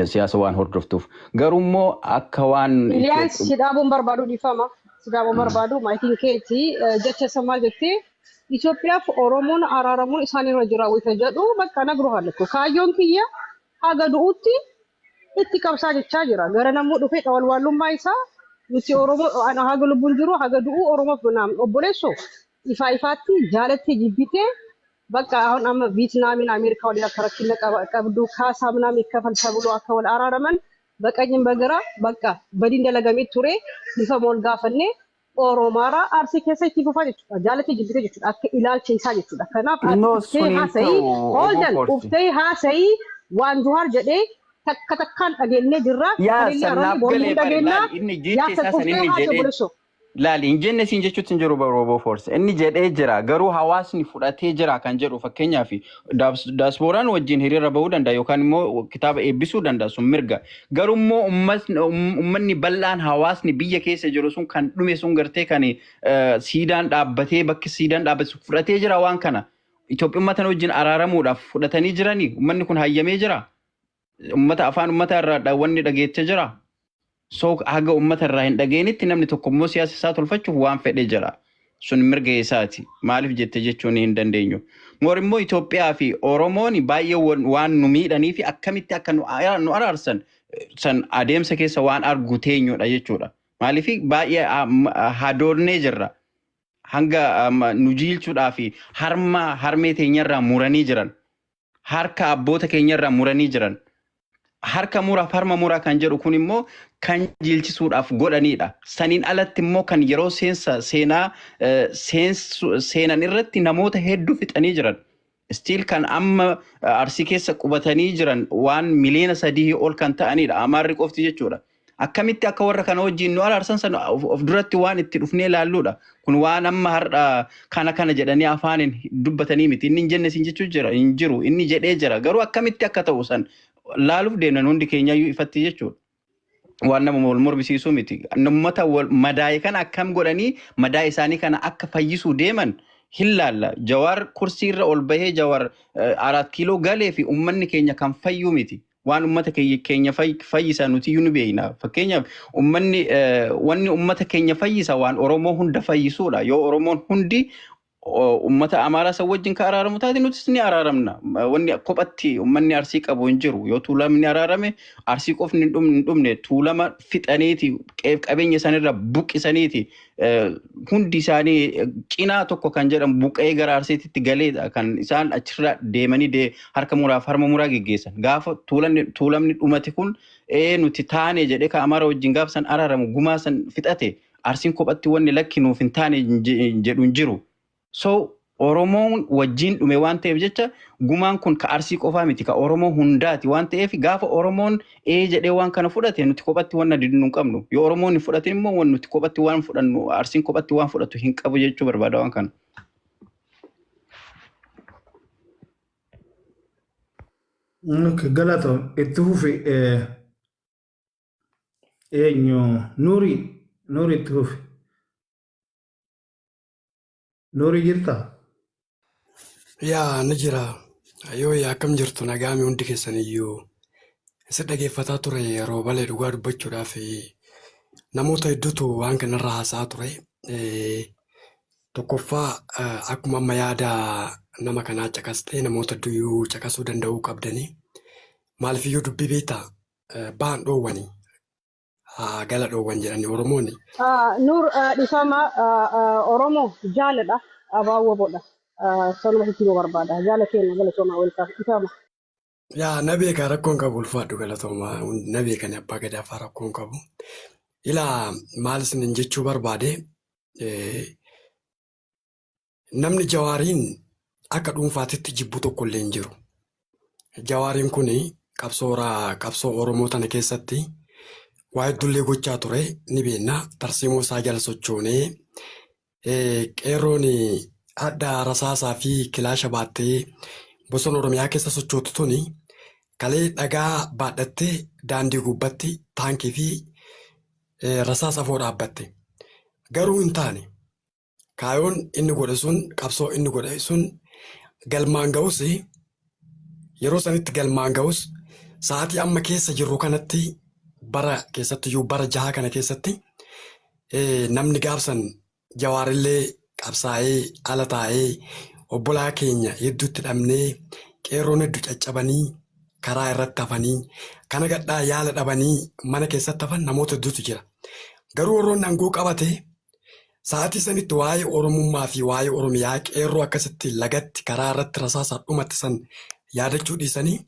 siyaasa waan hordoftuuf. Garuu immoo akka waan Iliyaas, si dhaabuun barbaadu, dhiifama. Si dhaabuun barbaadu, maayikiin keeti jecha isa maal jettee, Itoophiyaaf Oromoon araaramuun isaanirra jira wayita jedhu, bakka nagru haalakku. Kaayyoon kiyya haga du'utti Itti qabsaa jechaa jira. Gara namuu dhufee xawalwaallummaa isaa nuti Oromoo ana haga lubbuun jiru haga du'u Oromoof naam obboleessoo ifaa ifaatti jaalattee jibbitee በቃ አሁን አመ ቪየትናምን አሜሪካ ወሊን akka rakkina qabdu kaasaa ምናምን ይከፈል ተብሎ akka wal araaraman በቀኝም በግራ በቃ badiin dalagamee ture bifa wal gaafannee Oromaaraa Arsii keessa itti fufaa jechuudha. Jaalattee jibbitee jechuudha. Akka ilaalcha isaa jechuudha. Kanaaf ati No, dhuftee sun hin haasa'ii ta'u obbo Holden Forsi. dhuftee haasa'ii waan Juhaar jedhee takka takkaan dhageenyee jirra. Yaa Kanillee san arranni naaf mormuu galee bari dhageenya. laali inni jecha Yaa san isaa san dhuftee inni haasa'e jedhee obboleessoo. Laali hin jenne siin jechuutti hin jiru Rooboo Force. Inni jedhee jira garuu hawaasni fudhatee jira kan jedhu fakkeenyaaf daaspooraan wajjin hiriira bahuu danda'a yookaan immoo kitaaba eebbisuu danda'a sun mirga. Garuu immoo uummanni bal'aan hawaasni biyya keessa jiru sun kan dhume sun gartee kan siidaan dhaabbatee bakki siidaan dhaabbate sun fudhatee jira waan kana. Itoophiyummaa tana wajjin araaramuudhaaf fudhatanii jiranii uummanni kun hayyamee jira. Uummata afaan uummata irraa wanni dhageettee jira. So haga uummata irraa hin dhageenitti namni tokko immoo siyaasa isaa tolfachuuf waan fedhe jira. Sun mirga isaati. Maaliif jette jechuun hin dandeenyu. Moor immoo Itoophiyaa fi Oromoon baay'ee waan nu miidhanii fi akkamitti akka nu araarsan san adeemsa keessa waan argu teenyudha jechuudha. Maaliif baay'ee hadoonnee jirra. Hanga nu jiilchuudhaa fi harma harmee teenyarraa muranii jiran. Harka abboota keenyarraa muranii jiran. Harka muraaf harma muraa kan jedhu kun immoo kan jiilchisuudhaaf godhanidha. Saniin alatti immoo kan yeroo seensa seenaa seenan irratti namoota hedduu fixanii jiran. Still kan amma Arsii keessa qubatanii jiran waan 3 miliyoona ol kan ta'anidha. Amaarri qofti jechuudha. Akkamitti akka warra kana wajjin nu araarsan sana of duratti waan itti dhufnee ilaalluudha. Kun waan amma har'a kana kana jedhanii afaaniin dubbatanii miti. Inni hin jenne siin jechuu jira hin jiru. Inni jedhee jira. Garuu akkamitti akka ta'u san laaluuf deemnan hundi keenyayyuu ifatti jechuudha. Waan nama wal mormisiisuu miti. Uummata wal madaa'e kana akkam godhanii madaa isaanii kana akka fayyisuu deeman hin laalla. Jawaar kursii irra ol bahee Jawaar 4 kiiloo galee fi uummanni keenya kan fayyuu miti. Waan uummata keenya fayyisa nuti iyyuu ni beekna. Fakkeenyaaf uummanni wanni uummata keenya fayyisa waan Oromoo hunda fayyisuudha. Yoo Oromoon hundi uummata Amaaraa san wajjin ka araaramu taate nutis ni araaramna. Wanni kophatti uummanni Arsii qabu hin jiru. Yoo Tuulamni araarame Arsii qofni hin dhumne Tuulama fixaniiti qabeenya isaaniirra buqqisaniiti hundi isaanii cinaa tokko kan jedhamu buqqa'ee gara Arsiitti galeedha kan isaan achirra deemanii harka muraaf harma muraa geggeessan. Gaafa Tuulamni dhumate kun nuti taane jedhee ka Amaara wajjin gaafa san araaramu gumaa san fixate Arsiin kophatti wanni lakki nuuf hin taane jedhu hin jiru. So Oromoon wajjin dhume waan ta'eef jecha gumaan kun ka Arsii qofaa miti, ka Oromoo hundaati waan ta'eef gaafa Oromoon ee jedhee waan kana fudhate nuti kophatti waan didnu hin qabnu. Yoo Oromoon hin fudhatin immoo waan nuti kophatti waan fudhannu Arsiin kophatti waan fudhatu hin qabu jechuu barbaada waan kana. Okay, galatoom itti fufi eenyu Nuurii Nuurii itti fufi. Nuurii jirtaa? Yaa ni jira. Yoo yaa akkam jirtu nagaame hundi keessan iyyuu isa dhageeffataa ture yeroo balee dhugaa dubbachuudhaaf namoota hedduutu waan kanarra haasa'aa ture. Tokkoffaa akkuma amma yaada nama kanaa caqastee namoota hedduuyyuu caqasuu danda'uu qabdanii. Maaliifiyyuu dubbii beektaa ba'an dhoowwanii gala dhoowwan jedhanii Oromoonni. Nuur dhifama Oromoo jaaladha abaawwa bodha. Sanuma sitti himuu barbaada. Jaala keenya galatooma welkaaf dhifama. Yaa na beekaa rakkoon qabu ulfaadhu galatooma na beekani abbaa gadaafaa rakkoon qabu. Ilaa maal isinin jechuu barbaade namni Jawaariin akka dhuunfaatitti jibbu tokko illee hin jiru. Jawaariin kun qabsoo Oromoo tana keessatti waa hedduullee gochaa ture ni beekna. Tarsiimoo isaa jala sochoonee qeerroon hadda rasaasaa fi kilaasha baattee bosona Oromiyaa keessa sochootu tuni kalee dhagaa baadhattee daandii gubbatti taankii fi rasaasa afoo dhaabbatte. Garuu hin taane. Kaayoon inni godhe sun qabsoo inni godhe sun galmaan ga'us yeroo sanitti galmaan ga'us sa'aatii amma keessa jirru kanatti bara keessattiyyuu bara jaha kana keessatti namni gaafsan Jawaarillee qabsaa'ee ala taa'ee obbolaa keenya hedduutti dhabnee qeerroon hedduu caccabanii karaa irratti hafanii Kana gadhaa yaala dhabanii mana keessatti hafan namoota hedduutu jira. Garuu warroonni aangoo qabate sa'aatii sanitti waa'ee Oromummaa fi waa'ee Oromiyaa qeerroo akkasitti lagatti karaa irratti rasaasaan dhumatti san yaadachuu dhiisanii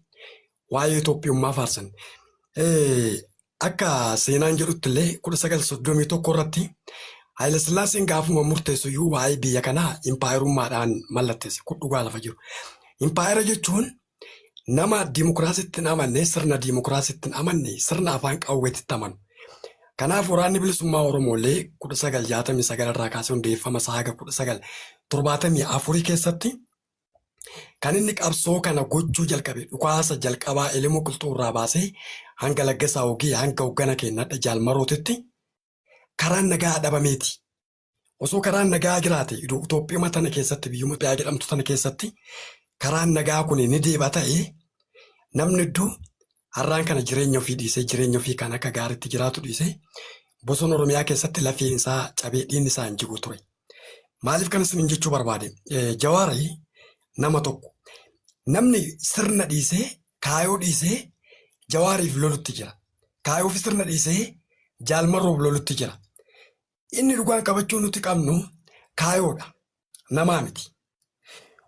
waa'ee Itoophiyummaa faarsan. Akka seenaan jedhutti illee 1931 irratti Haayilasillaaseen gaafuma murteessu iyyuu waa'ee biyya kanaa impaayerummaadhaan mallatteesse. Kun dhugaa lafa jiru. Impaayera jechuun nama dimokiraasitti hin amanne, sirna dimokiraasitti hin amanne, sirna afaan qawweetitti amanu. Kanaaf waraanni bilisummaa Oromoo illee 1969 irraa kaasee hundeeffama isaa haga 1974 keessatti kan inni qabsoo kana gochuu jalqabe dhukaasa jalqabaa Elemoo Qilxuu irraa baasee hanga Laggasaa Ogii hanga hoggana keenya hadha Jaal Marootitti karaan nagaa dhabameeti. Osoo karaan nagaa jiraate Itoophiyuma tana keessatti biyyuma Itoophiyaa jedhamtu tana keessatti karaan nagaa kun ni deeba ta'e namni hedduu har'aan kana jireenya ofii dhiisee jireenya ofii kan akka gaariitti jiraatu dhiisee bosona Oromiyaa keessatti lafeen isaa cabee dhiigni isaa hin jigu ture. Maaliif kana isiniin jechuu barbaade? Jawaari nama tokko. Namni sirna dhiisee kaayoo dhiisee Jawaariif lolutti jira. Kaayoo fi sirna dhiisee Jaal Marroof lolutti jira. Inni dhugaan qabachuu nuti qabnu kaayoodha. Namaa miti.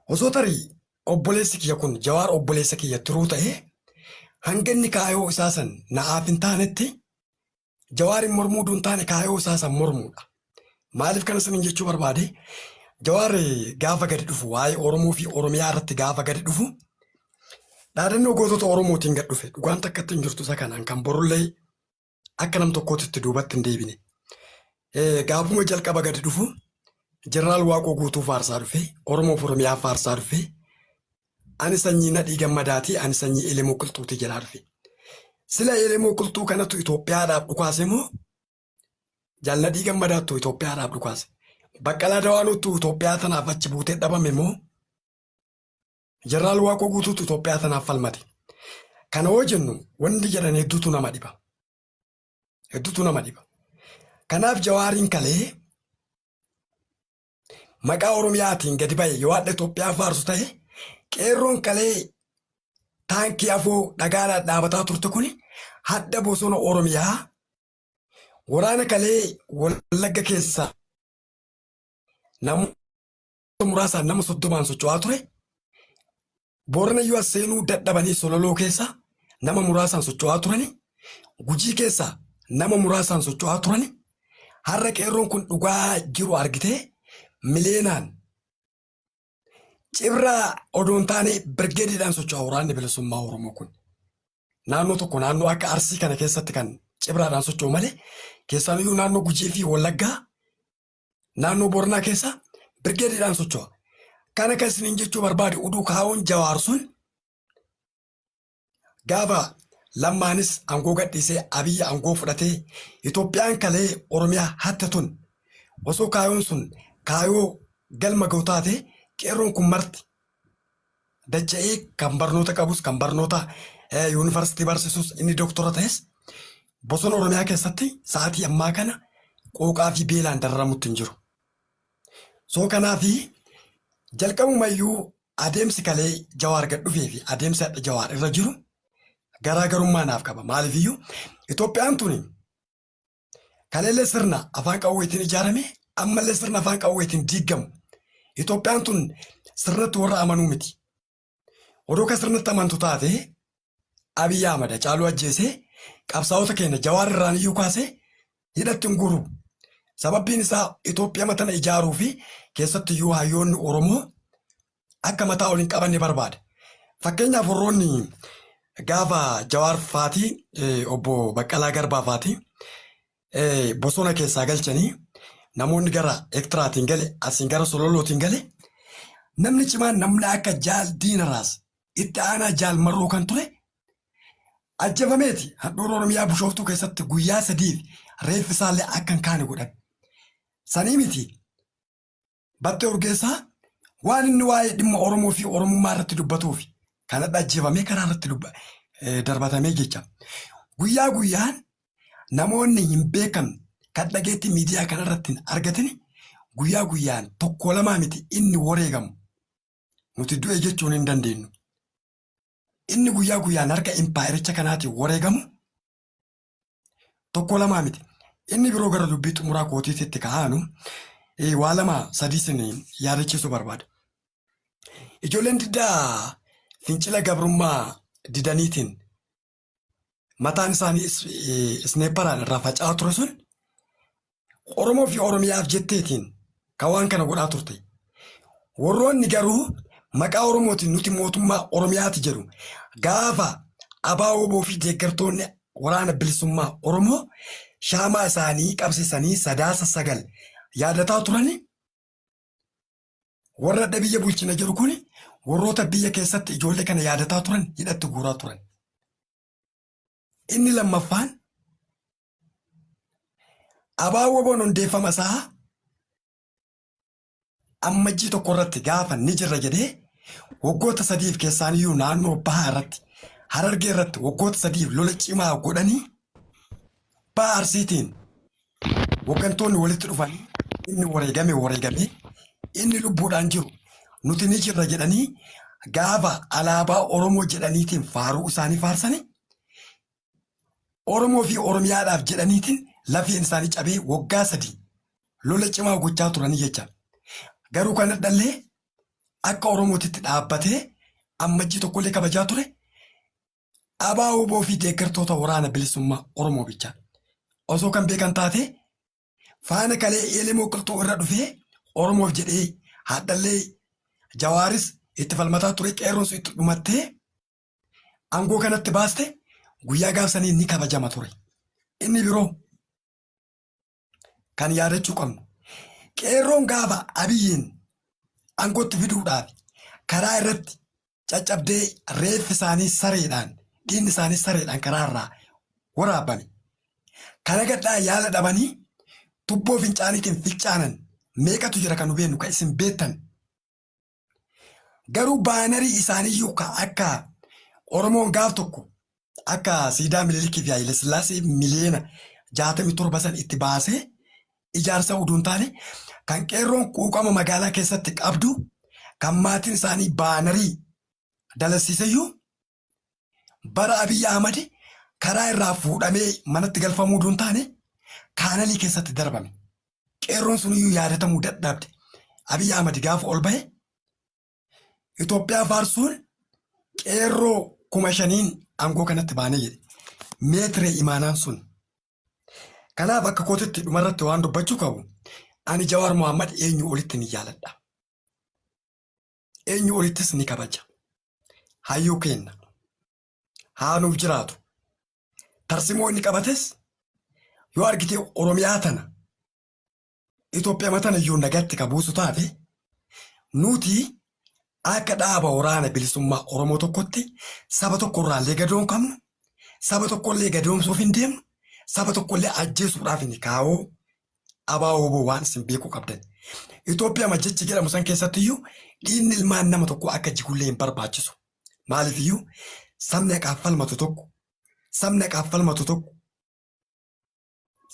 Osoo tarii obboleessi kiyya kun Jawaar obboleessa kiyya turuu ta'ee hanga inni kaayoo isaa san na'aaf hin taanetti Jawaarin mormuu utuu hin taane kaayoo isaa san mormuudha. Maaliif kana isiniin jechuu barbaade? Jawaar gaafa gadi dhufu waa'ee Oromoo fi Oromiyaa irratti gaafa gadi dhufu dhaadannoo gootota Oromootiin gad dhufe. Dhugaan takkatti hin jirtu isa kanaan kan borullee akka nam tokkootti itti duubatti hin deebine. Gaafuma jalqaba gadi dhufu Jeneraal Waaqoo Guutuu faarsaa dhufe, Oromoof Oromiyaa faarsaa dhufe, ani sanyii Nadhii Gammadaati, ani sanyii Elemoo Qilxuuti jedhaa dhufe. Sila Elemoo Qilxuu kanatu Itoophiyaadhaaf dhukaase moo Jaal Nadhii Gammadaattu Itoophiyaadhaaf dhukaase? Baqqalaa Dawaanootu Itoophiyaa tanaaf achi buutee dhabame moo Jeneraal Waaqoo Guutuutu Itoophiyaa tanaaf falmate? Kana hoo jennu wanti jedhan hedduutu nama dhiba. Hedduutu nama dhiba. Kanaaf Jawaariin kalee maqaa Oromiyaatiin gadi ba'e yoo hadha Itoophiyaa faarsu ta'e qeerroon kalee taankii afoo dhagaadhaan dhaabataa turte kun hadda bosona Oromiyaa waraana kalee Wallagga keessa namoota muraasaan nama 30n socho'aa ture Booranayyuu as seenuu dadhabanii Sololoo keessa nama muraasaan socho'aa turani Gujii keessa nama muraasaan socho'aa turani har'a qeerroon kun dhugaa jiru argitee miliyeenaan cibraa odoo hin taane birgeediidhaan socho'a waraanni bilisummaa Oromoo kun. Naannoo tokko naannoo akka Arsii kana keessatti kan cibraadhaan socho'u malee keessaanuyyuu naannoo Gujii fi Wallaggaa naannoo Booranaa keessa birgeediidhaan socho'a. Kana kan isiniin jechuu barbaade uduu kaa'uun Jawaar sun gaafa Lammaanis aangoo gadhiisee Abiyyi aangoo fudhatee Itoophiyaan kalee Oromiyaa hatte tun osoo kaayoon sun kaayoo galma ga'u taate qeerroon kun marti dacha'ee kan barnoota qabus kan barnoota yuunivarsiitii barsiisus inni doktora ta'es bosona Oromiyaa keessatti sa'aatii ammaa kana qooqaa fi beelaan dararamutti hin jiru. Soo kanaafi jalqabumayyuu adeemsi kalee Jawaar gad dhufee fi adeemsi hadha Jawaar irra jiru garaagarummaa naaf qaba. Maaliifiyyuu Itoophiyaan tuni kaleellee sirna afaan qawweetiin ijaarame ammallee sirna afaan qawweetiin diigamu. Itoophiyaan tun sirnatti warra amanuu miti. Odoo kan sirnatti amantu taate Abiy Ahmad Hacaaluu ajjeesee qabsaa'ota keenya Jawaar irraan iyyuu kaasee hidhatti hin guuru. Sababbiin isaa Itoophiyaa tana ijaaruu fi keessatti iyyuu hayyoonni Oromoo akka mataa ol hin qabanne barbaada. Fakkeenyaaf warroonni gaafa Jawaar faatii obbo Baqqalaa Garbaa faatii bosona keessaa galchanii namoonni gara Ektiraatiin gale asiin gara Sololootiin gale namni cimaan namni akka Jaal Diinaraas itti aanaa Jaal Marroo kan ture ajjefameeti handhuura Oromiyaa Bushooftuu keessatti guyyaa sadiif reeffi isaallee akka hin kaane godhan. Sanii miti Battee Urgeessaa waan inni waa'ee dhimma Oromoo fi Oromummaa irratti dubbatuuf kan hadha ajjeefamee karaa irratti darbatamee jecha. Guyyaa guyyaan namoonni hin beekamne kan dhageettii miidiyaa kana irratti hin argatini guyyaa guyyaan tokko lamaa miti inni wareegamu. Nuti du'e jechuun hin dandeenyu. Inni guyyaa guyyaan harka impaayericha kanaatiin wareegamu tokko lamaa miti. Inni biroo gara dubbii xumuraa kootiitti ka'aanu waa lama sadii isin yaadachiisuu barbaada. Ijoolleen diddaa fincila gabrummaa didaniitiin mataan isaanii isneepparaan irraa faca'aa ture sun Oromoo fi Oromiyaaf jetteetiin kan waan kana godhaa turte. Warroonni garuu maqaa Oromootiin nuti mootummaa Oromiyaati jedhu gaafa ABO fi deeggartoonni waraana bilisummaa Oromoo shaamaa isaanii qabsiisanii Sadaasa 9 yaadataa turani warra adda biyya bulchina jedhu kun warroota biyya keessatti ijoollee kana yaadataa turan hidhatti guuraa turan. Inni lammaffaan ABO-WBOn hundeeffama isaa Ammajjii 1 irratti gaafa ni jirra jedhee waggoota sadiif keessaaniyyuu naannoo bahaa irratti Harargee irratti waggoota sadiif lola cimaa godhanii baha Arsiitiin hoggantoonni walitti dhufanii inni wareegame wareegamee inni lubbuudhaan jiru nuti ni jirra jedhanii gaafa alaabaa Oromoo jedhaniitiin faaruu isaanii faarsanii Oromoo fi Oromiyaadhaaf jedhaniitiin lafeen isaanii cabee waggaa 3 lola cimaa gochaa turanii jecha. Garuu kan hadhallee akka Oromootitti dhaabbatee Ammajjii tokkollee kabajaa ture ABO fi deeggartoota waraana bilisummaa Oromoo bicha. Osoo kan beekan taate faana kalee Elemoo Qilxuu irra dhufee Oromoof jedhee hadhallee Jawaaris itti falmataa ture qeerroon sun itti dhumattee aangoo kanatti baaste guyyaa gaafsanii ni kabajama ture. Inni biroo kan yaadachuu qabnu qeerroon gaafa Abiyyiin aangootti fiduudhaaf karaa irratti caccabdee reeffi isaanii sareedhaan dhiigni isaanii sareedhaan karaa irraa waraabame. Kana gadhaa yaala dhabanii tubboo fincaaniitiin fincaanan meeqatu jira kan nu beeknu kan isin beektan. Garuu baanarii isaaniiyyuu ka akka Oromoon gaaf tokko akka siidaa Minilikii fi Haayile Sillaasee miliyoona 67 san itti baasee ijaarsa uduu hin taane kan qeerroon quuqama magaalaa keessatti qabdu kan maatiin isaanii baanarii dalasiiseyyuu bara Abiy Ahmad karaa irraa fuudhamee manatti galfamuu uduu hin taane kaanalii keessatti darbame. Qeerroon suniyyuu yaadatamuu dadhabde. Abiy Ahmad gaafa ol bahe Itoophiyaa faarsuun qeerroo 5,000n aangoo kanatti baanee jedhe. Meetiree imaanaan sun. Kanaaf akka kootitti dhumarratti waan dubbachuu qabu ani Jawaar Mohammad eenyu olitti ni jaaladha. Eenyu olittis ni kabaja. Hayyuu keenna. Haa nuuf jiraatu. Tarsimoo inni qabates yoo argite Oromiyaa tana Itoophiyaa tana iyyuu nagatti ka buusu taate nuti akka dhaaba waraana bilisummaa Oromoo tokkotti saba tokko irraallee gadoon qabnu, saba tokkollee gadoomsuuf hin deemnu, saba tokkollee ajjeesuudhaaf hin kaa'oo ABO waan isin beekuu qabdan. Itoophiyaa jechi jedhamu san keessatti iyyuu dhiigni ilmaan nama tokko akka jigullee hin barbaachisu. Maaliif iyyuu sabni haqaaf falmatu tokko sabni haqaaf falmatu tokko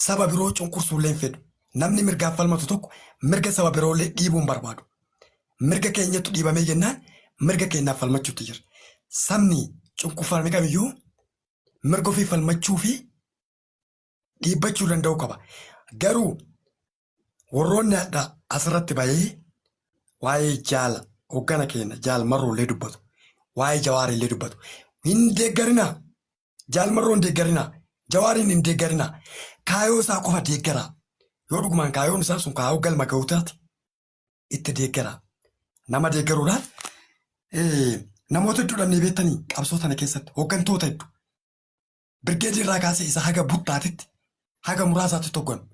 saba biroo cunqursuullee hin fedhu. Namni mirgaaf falmatu tokko mirga saba biroollee dhiibuu hin barbaadu. Mirga keenyatu dhiibamee jennaan mirga keenyaaf falmachuutti jira. Sabni cunqurfame kamiyyuu mirga ofii falmachuu fi dhiibbachuu danda'uu qaba. Garuu warroonni hadha asirratti bahee waa'ee jaala hoggana keenya jaal marroollee dubbatu waa'ee jawaarillee dubbatu hin deeggarinaa jaal marroo hin deeggarinaa jawaariin hin deeggarinaa kaayoo isaa qofa deeggaraa yoo dhugumaan kaayoon isaa sun kaayoo galma ga'uu taate itti deeggaraa nama deeggaruudhaaf namoota hedduu dhabnee beektanii qabsoo tana keessatti hooggantoota hedduu birgeedii irraa kaasee isa haga buttaatitti haga muraasaatti togganu.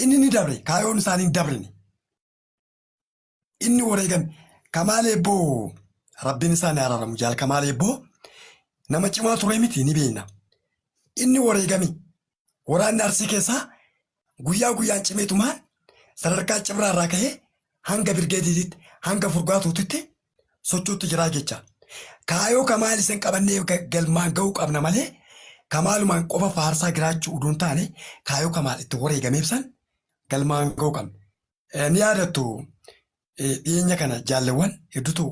Inni ni dabre kaayoon isaanii hin dabrine. Inni wareegame Kamaal Eebboo rabbiin isaa ni araaramu jaal Kamaal Eebboo nama cimaa ture miti ni beekna. Inni wareegame waraanni Arsii keessaa guyyaa guyyaan cimeetumaan sadarkaa cibraa irraa ka'ee hanga birgeediitti hanga furgaatuutitti sochootti jiraa jecha. Kaayoo Kamaal isin qabannee galmaan ga'uu qabna malee Kamaalumaan qofa faarsaa jiraachuu utuu hin taane kaayoo Kamaal itti wareegameef san galmaan ga'uu qabna. Ni yaadattu dhiyeenya kana jaalleewwan hedduutu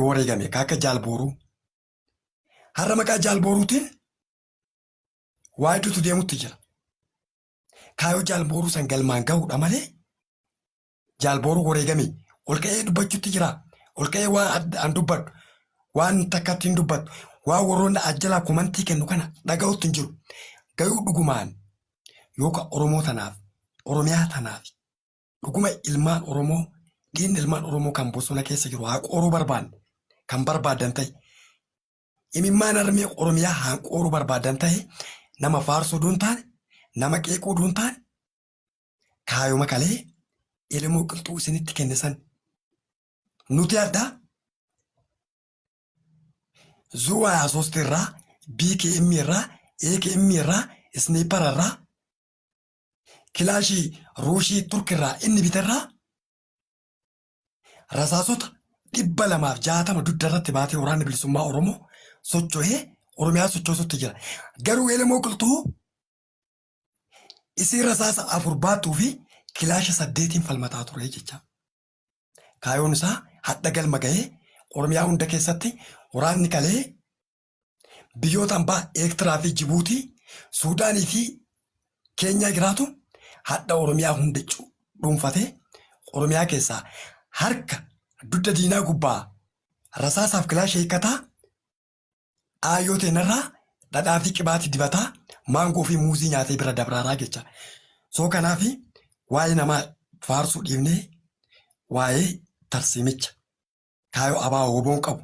wareegame ka akka Jaal Booruu. Har'a maqaa Jaal Booruutiin waa hedduutu deemutti jira. Kaayoo Jaal Booruu san galmaan gahuudha malee Jaal Booruu wareegame ol ka'ee dubbachuutti jira. Ol ka'ee waan an dubbadhu waan takkatti hin dubbattu waan warroonni ajjalaa komantii kennu kana dhaga'utti hin jiru. Garuu dhugumaan yookaan Oromoo tanaaf Oromiyaa tanaaf dhuguma ilmaan Oromoo dhiigni ilmaan Oromoo kan bosona keessa jiru haa qooruu barbaanne kan barbaadan ta'e imimmaan harmee Oromiyaa haa qooruu barbaadan ta'e nama faarsuu duun taane nama qeequu duun taane kaayoma kalee ilmoo qilxuu isinitti kenne san nuti adda Zuwaa 23 irraa BKM irraa AKM irraa Sniper irraa kilaashii Ruushii Turk irraa inni biterraa rasaasota 260 dugda irratti baatee waraanni bilisummaa Oromoo socho'ee Oromiyaa sochoosutti jira. Garuu Elemoo Qilxuu isii rasaasa 4 baattuu fi kilaasha 8n falmataa ture jecha. Kaayoon isaa hadha galma gahee Oromiyaa hunda keessatti waraanni kalee biyyoota ambaa Eertiraa fi Jibuutii, Suudaanii fi Keenyaa jiraatu hadha Oromiyaa hunda dhuunfatee Oromiyaa keessaa harka dugda diinaa gubbaa rasaasaaf kilaasha hiikkataa aayyoo teenarraa dhadhaa fi qibaatii dibataa maangoo fi muuzii nyaatee bira dabraaraa jecha. Soo kanaaf waa'ee namaa faarsuu dhiifnee waa'ee tarsiimicha kaayoo abaa woboon qabu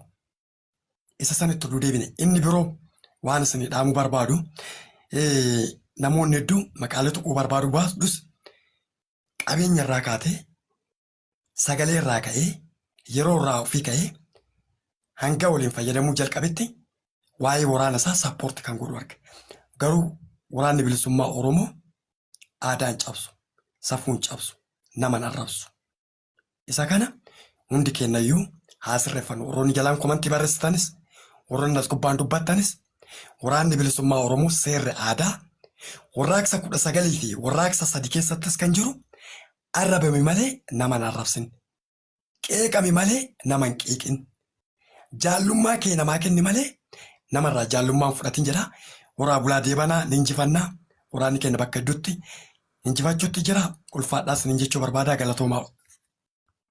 isa sanitti oduu deebine. Inni biroo waan isin dhaamuu barbaadu namoonni hedduu maqaalee tuquu barbaadu baasdus qabeenya irraa kaatee sagalee irraa ka'ee yeroo irraa ofii ka'ee hanga waliin fayyadamuu jalqabetti waa'ee waraana isaa sappoorti kan godhu arga. Garuu waraanni bilisummaa Oromoo aadaan cabsu, safuun cabsu, nama arrabsu. Isa kana hundi keenyayyuu haa sirreeffannu. Warroonni jalaan komantii barreessitanis, warroonni as gubbaan dubbattanis, waraanni bilisummaa Oromoo seerri aadaa warraaqsa 19 fi warraaqsa 3 keessattis kan jiru arrabame malee nama hin arrabsin. Qeeqame malee nama hin qeeqin. Jaallummaa kee namaa kenni malee namarraa jaallummaa hin fudhatin jedha. Horaa bulaa deebanaa ni injifannaa. Waraanni keenya bakka hedduutti injifachuutti jira. Ulfaadhaas nin jechuu barbaada galatoomaa.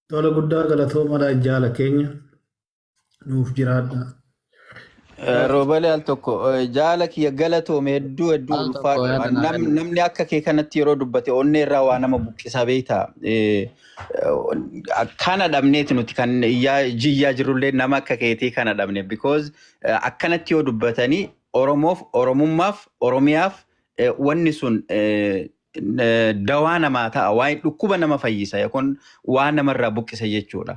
Tola guddaa galatoomadha jaala keenya nuuf jiraadha. Roobalee al tokko jaala kiyya galatoome hedduu hedduu Al tokko ulfaadhu. yaada naa kenna. Namni akka kee kanatti yeroo dubbate onnee irraa waa nama buqqisa beektaa. Kana dhabneeti nuti kan iyyaa jiyyaa jirrullee nama akka keetii kana dhabne because akkanatti yoo dubbatanii Oromoof, Oromummaaf, Oromiyaaf wanni sun dawaa namaa ta'a. Waa'ee dhukkuba nama fayyisa yookaan waa namarraa buqqisa jechuudha.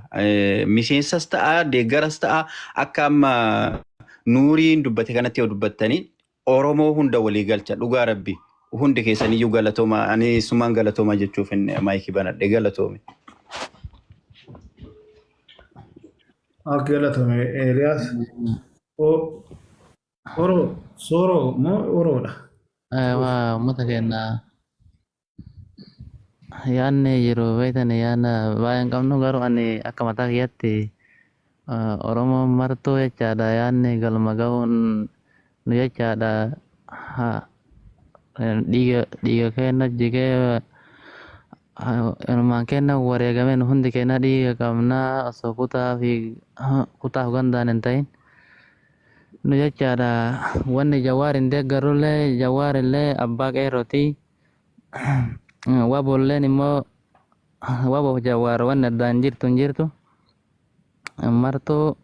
Miseensas ta'a, deeggaras ta'a. Akka amma Nuuriin dubbate kanatti yoo dubbattanii Oromoo hunda walii galcha dhugaa rabbi. Hundi keessaniyyuu galatooma. Ani sumaan galatooma jechuuf hin maayikii banadhe galatoome. Akka galatome Eeliyaas. Oro Sooroo moo Oroodha? Waa uummata keenya yaadni jiru beektan yaada baay'ee hin qabnu garuu ani akka mataa kiyyaatti Oromoon martuu jechaadha yaadni galma gahuun nu jechaadha dhiiga dhiiga keenya jigee ilmaan keenya wareegame nu hundi keenya dhiiga qabna osoo kutaa fi kutaaf gandaan hin ta'in nu jechaadha wanni Jawaar hin deeggarrullee Jawaar illee abbaa qeerrooti wabolleen immoo waboof Jawaar wanni addaan jirtu hin jirtu martuu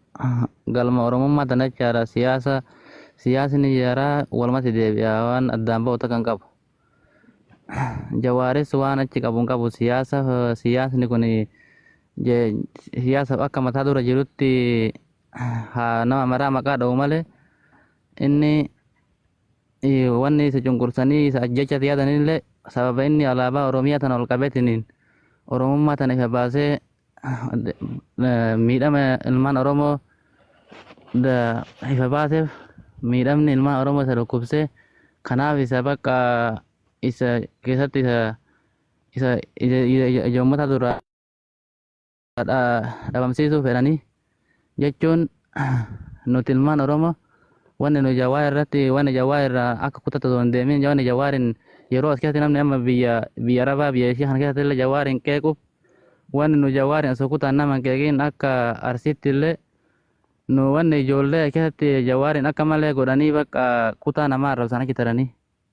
galma oromummaa tana jechaadha siyaasa siyaasni jaraa walumatti deebi'a waan addaan ba'u takka hin qabu. Jawaaris waan achi qabu hin qabu siyaasa siyaasni kun siyaasaaf akka mataa dura jirutti haa nama maraa maqaa dha'u malee inni wanni isa cunqursanii isa ajjechatti yaadanillee sababa inni alaabaa Oromiyaa tana ol qabeetiniin Oromummaa tana ifa baasee miidhama ilmaan Oromoo ifa baaseef miidhamni ilmaan Oromoo isa dhukkubsee kanaaf isa bakka isa keessatti isa isa ija uummata dura dhabamsiisuu fedhanii jechuun nuti ilmaan Oromoo Wanni nu Jawaar irratti wanni Jawaar irraa akka kutatu osoo hin deemin wanni Jawaarin yeroo as keessatti namni amma biyya biyya Arabaa biyya ishee kana keessatti illee Jawaarin qeequuf wanni nu Jawaarin osoo kutaan nama hin qeeqin akka Arsiitti illee nu wanni ijoollee keessatti Jawaarin akka malee godhanii bakka kutaa namaa arrabsan achi taranii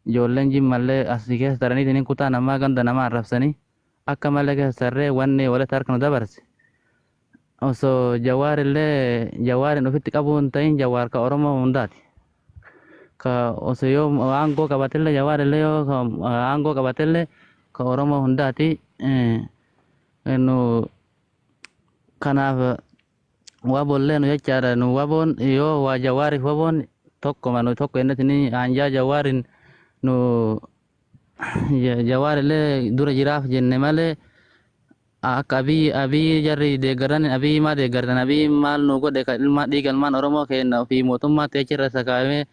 ijoolleen jimmallee as keessa taranii kutaa namaa ganda namaa arrabsanii akka malee keessa tarree wanni walitti harka nu dabarse. Osoo Jawaar illee Jawaarin ofitti qabuu hin ta'in Jawaar ka Oromoo hundaati. Ka osoo yoo aangoo qabatellee Jawaar illee yoo aangoo qabatellee ka Oromoo hundaati. Nu kanaaf wabollee nu jechaadha nu waboon yoo waa Jawaariif waboon tokkoma nu tokko innatini hanjaa Jawaarin nu Jawaar illee dura jiraaf jenne malee akka Abiyyi Abiyyi jarri deeggaran Abiyyi maa deeggartan Abiyyi maal nu godhe ka ilma dhiiga ilmaan Oromoo kenna ofii mootummaatti achirra isa kaa'amee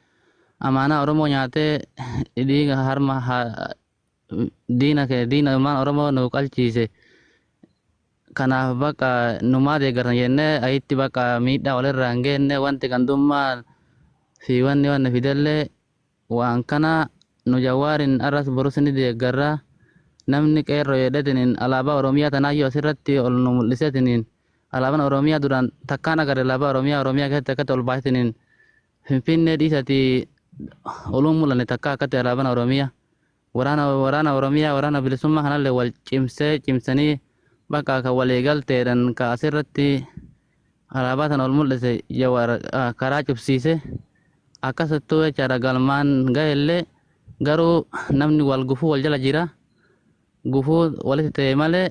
amaanaa Oromoo nyaatee dhiiga harma diina kee diina ilmaan Oromoo nu qalchiise. Kanaaf bakka numaa deeggartan jennee ayitti bakka miidhaa walirraa hin geenne wanti gandummaa fi wanni wanni fidellee waan kana nu Jawaarin arras borus ni deeggarra. Namni qeerroo jedhetiniin alaabaa Oromiyaa tanaayyuu asirratti ol nu mul'isetiniin alaabaan Oromiyaa duraan takkaan agarre alaabaa Oromiyaa Oromiyaa keessatti akkatti ol baasetiniin Finfinnee dhiisatii oluun mul'anne takka akkatti alaabaan Oromiyaa waraana waraana Oromiyaa waraana bilisummaa kanallee wal cimsee cimsanii bakka ka waliigalteedhaan ka asirratti alaabaa sana ol mul'ise Jawaar karaa cubsiise akkasattuu jechaadha galmaan gahellee garuu namni wal gufuu wal jala jira. Gufuu walitti ta'e malee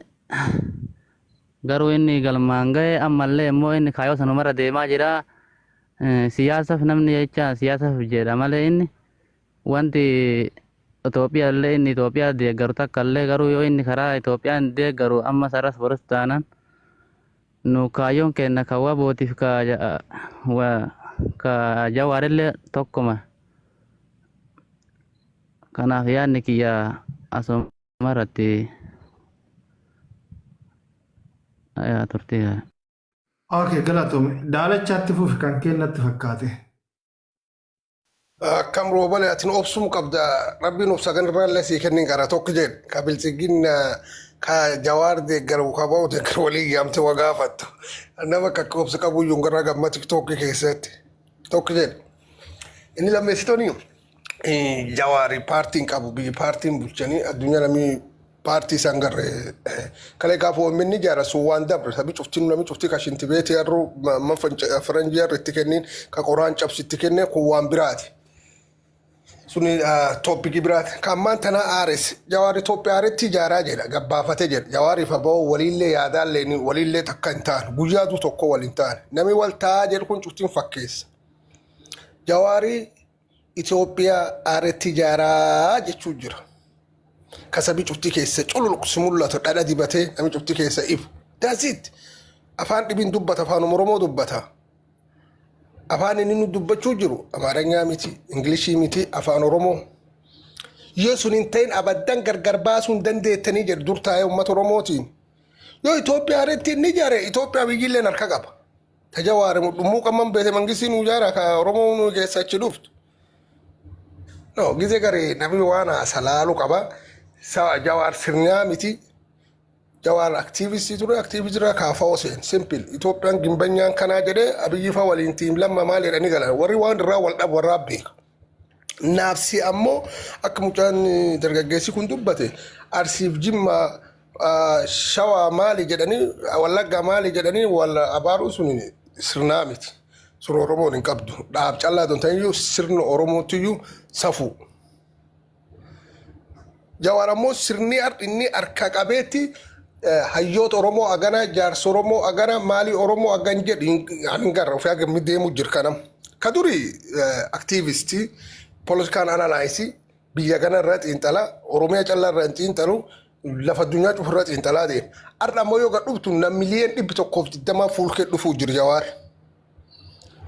garuu inni galmaan gahe ammallee immoo inni kaayyoo sanumarra deemaa jira. Siyaasaaf namni jecha siyaasaaf jedha malee inni wanti Itoophiyaa illee inni Itoophiyaa deeggaru takka illee garuu yoo inni karaa Itoophiyaan deeggaru amma sarras borus taanaan nu kaayyoon keenya ka wabootiif ka ka Jawaarillee tokkuma. Kanaaf yaadni kiyya asumarratti turte. Okay, galatoome. Daalachaatti fufi kan kennatti fakkaate. Akkam roobale atin obsum qabda rabbiin obsa kan irraallee sii kennin qara tokko jedhe ka biltsiginna ka Jawaar deeggaru ka ba'u deeggaru walii yaamte wa gaafattu nama akka obsa qabu iyyuu gara gamma tiktookii keessatti tokko jedhe. Inni lammeessitooni Jawaari paartiin qabu biyyi paartiin bulchanii addunyaa namni paartii isaan garre kalee gaafa OMN ijaara sun waan dabre sabi cuftiin namni cuftii ka shintibeetii har'uu man faranjii har'a itti kennin ka qoraan cabsi itti kenne kun waan biraati. Suni tooppikii biraati. Kan ammaan tanaa aares Jawaar Itoophiyaa aaretti ijaaraa jedha gabbaafate jedha. Jawaar ifa ba'oo waliillee yaadaallee waliillee takka hin taane guyyaatu tokko wal hin taane namni wal taa'aa jedhu kun cuftiin fakkeessa. Jawaarii Itoophiyaa aaretti ijaaraa jechuu jira. Kasabii cuftii keessa cululuqsi mul'atu dhadha dibatee namni cuftii keessa ifu. That's it. Afaan dhibiin dubbata afaan Oromoo dubbata. Afaan inni nu dubbachuu jiru Amaaranyaa miti, Ingilishii miti, afaan Oromoo. Yoo sun hin ta'in abaddan gargar baasuu hin dandeettanii jedhu dur taa'ee uummata Oromootiin. Yoo Itoophiyaa irratti inni ijaare Itoophiyaa biyyilleen harka qaba. Tajawaare mudhummuu qamman beete mangistii nu ijaara ka Oromoo nu keessa achi dhuftu. No, gize garee namni waan haasalaalu qaba. Jawaar sirnaa miti. Jawaar aktiivistii ture aktiivistii irraa kaafa'oo seen simple Itoophiyaan gimbanyaan kanaa jedhee Abiyyi fa waliin tiim lamma maal jedhanii galan warri waan irraa wal dhabu warraa beeka. Naafsi ammoo akka mucaan dargaggeessi kun dubbate Arsiif Jimmaa Shawaa maali jedhanii Wallaggaa maali jedhanii wal abaaruu sun sirnaa miti. Sirna Oromoon hin qabdu. Dhaab callaa don ta'in sirna Oromootiyyuu safuu. Jawaar ammoo sirni inni harka qabeetti hayyoota Oromoo agana jaarsa Oromoo agana maalii Oromoo agan jedhu hin garra ofii agammi deemu jira kanam. Ka duri aktiivistii politikaan analaayisii biyya kana irra xiinxalaa Oromiyaa callaa irra hin xiinxalu lafa addunyaa cufa irra xiinxalaa deema. Har'a ammoo yoo gad dhuftu nam miliyoon 120 fuulkee dhufuu jira Jawaar.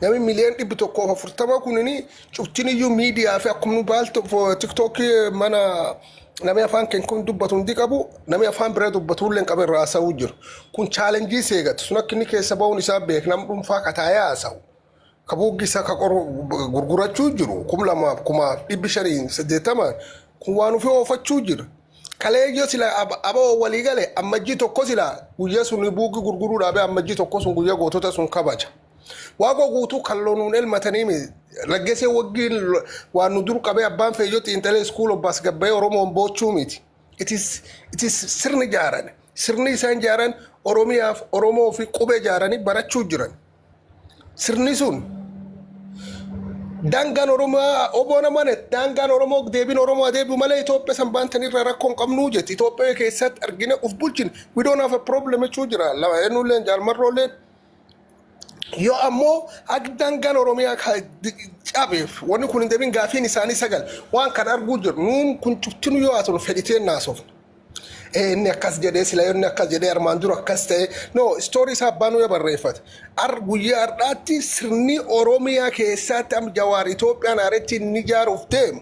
Namni miliyoon 140 kunini cuftin iyyuu miidiyaa fi akkuma nu baaltu tiktookii mana namni afaan keenya kun dubbatu hundi qabu namni afaan biraa dubbatu illee qabu irraa haasa'uu jiru. Kun chaalenjii seegatu sun akka inni keessa ba'uun isaa beek nam dhuunfaa kataayee haasa'u. Ka buuggi isaa ka qoru gurgurachuu jiru 2580 kun waan ufii oofachuu jira. Kaleeyyoo sila aboo walii gale Ammajjii 1 sila guyyaa sun buuggi gurguruu dhaabee Ammajjii 1 sun guyyaa gootota sun kabaja. Waaqoo guutuu kalloonuun elmatanii mi laggesee waggiin waan nu dur qabee abbaan feeyyoo xiinxalee iskuul obbaas gabbayee Oromoon boochuu miti. It is sirni jaaran. Sirni isaan jaaran Oromiyaaf Oromoo fi qubee jaaranii barachuu jiran. Sirni sun daangaan Oromoo oboo namane daangaan Oromoo deebiin Oromoo adeebi'u malee Itoophiyaa san baantan irraa rakkoo hin qabnuu jetti. Itoophiyaa keessatti argina uf bulchin, we don't have a problem jechuu jira. Lama eenyulleen jaalmarroolleen yoo ammoo akka daangaan Oromiyaa cabeef wanni kun hin deebiin, gaafiin isaanii sagal waan kan arguu jiru nuun kun cuftinu yoo haasofnu fedhiteen naasofnu. Inni akkas jedhee sila inni akkas jedhee armaan dura akkas ta'e, no story isaa abbaan yoo barreeffate. Ar guyyaa har'aatti sirni Oromiyaa keessatti am Jawaar Itoophiyaan haaretti inni ijaaruuf deemu.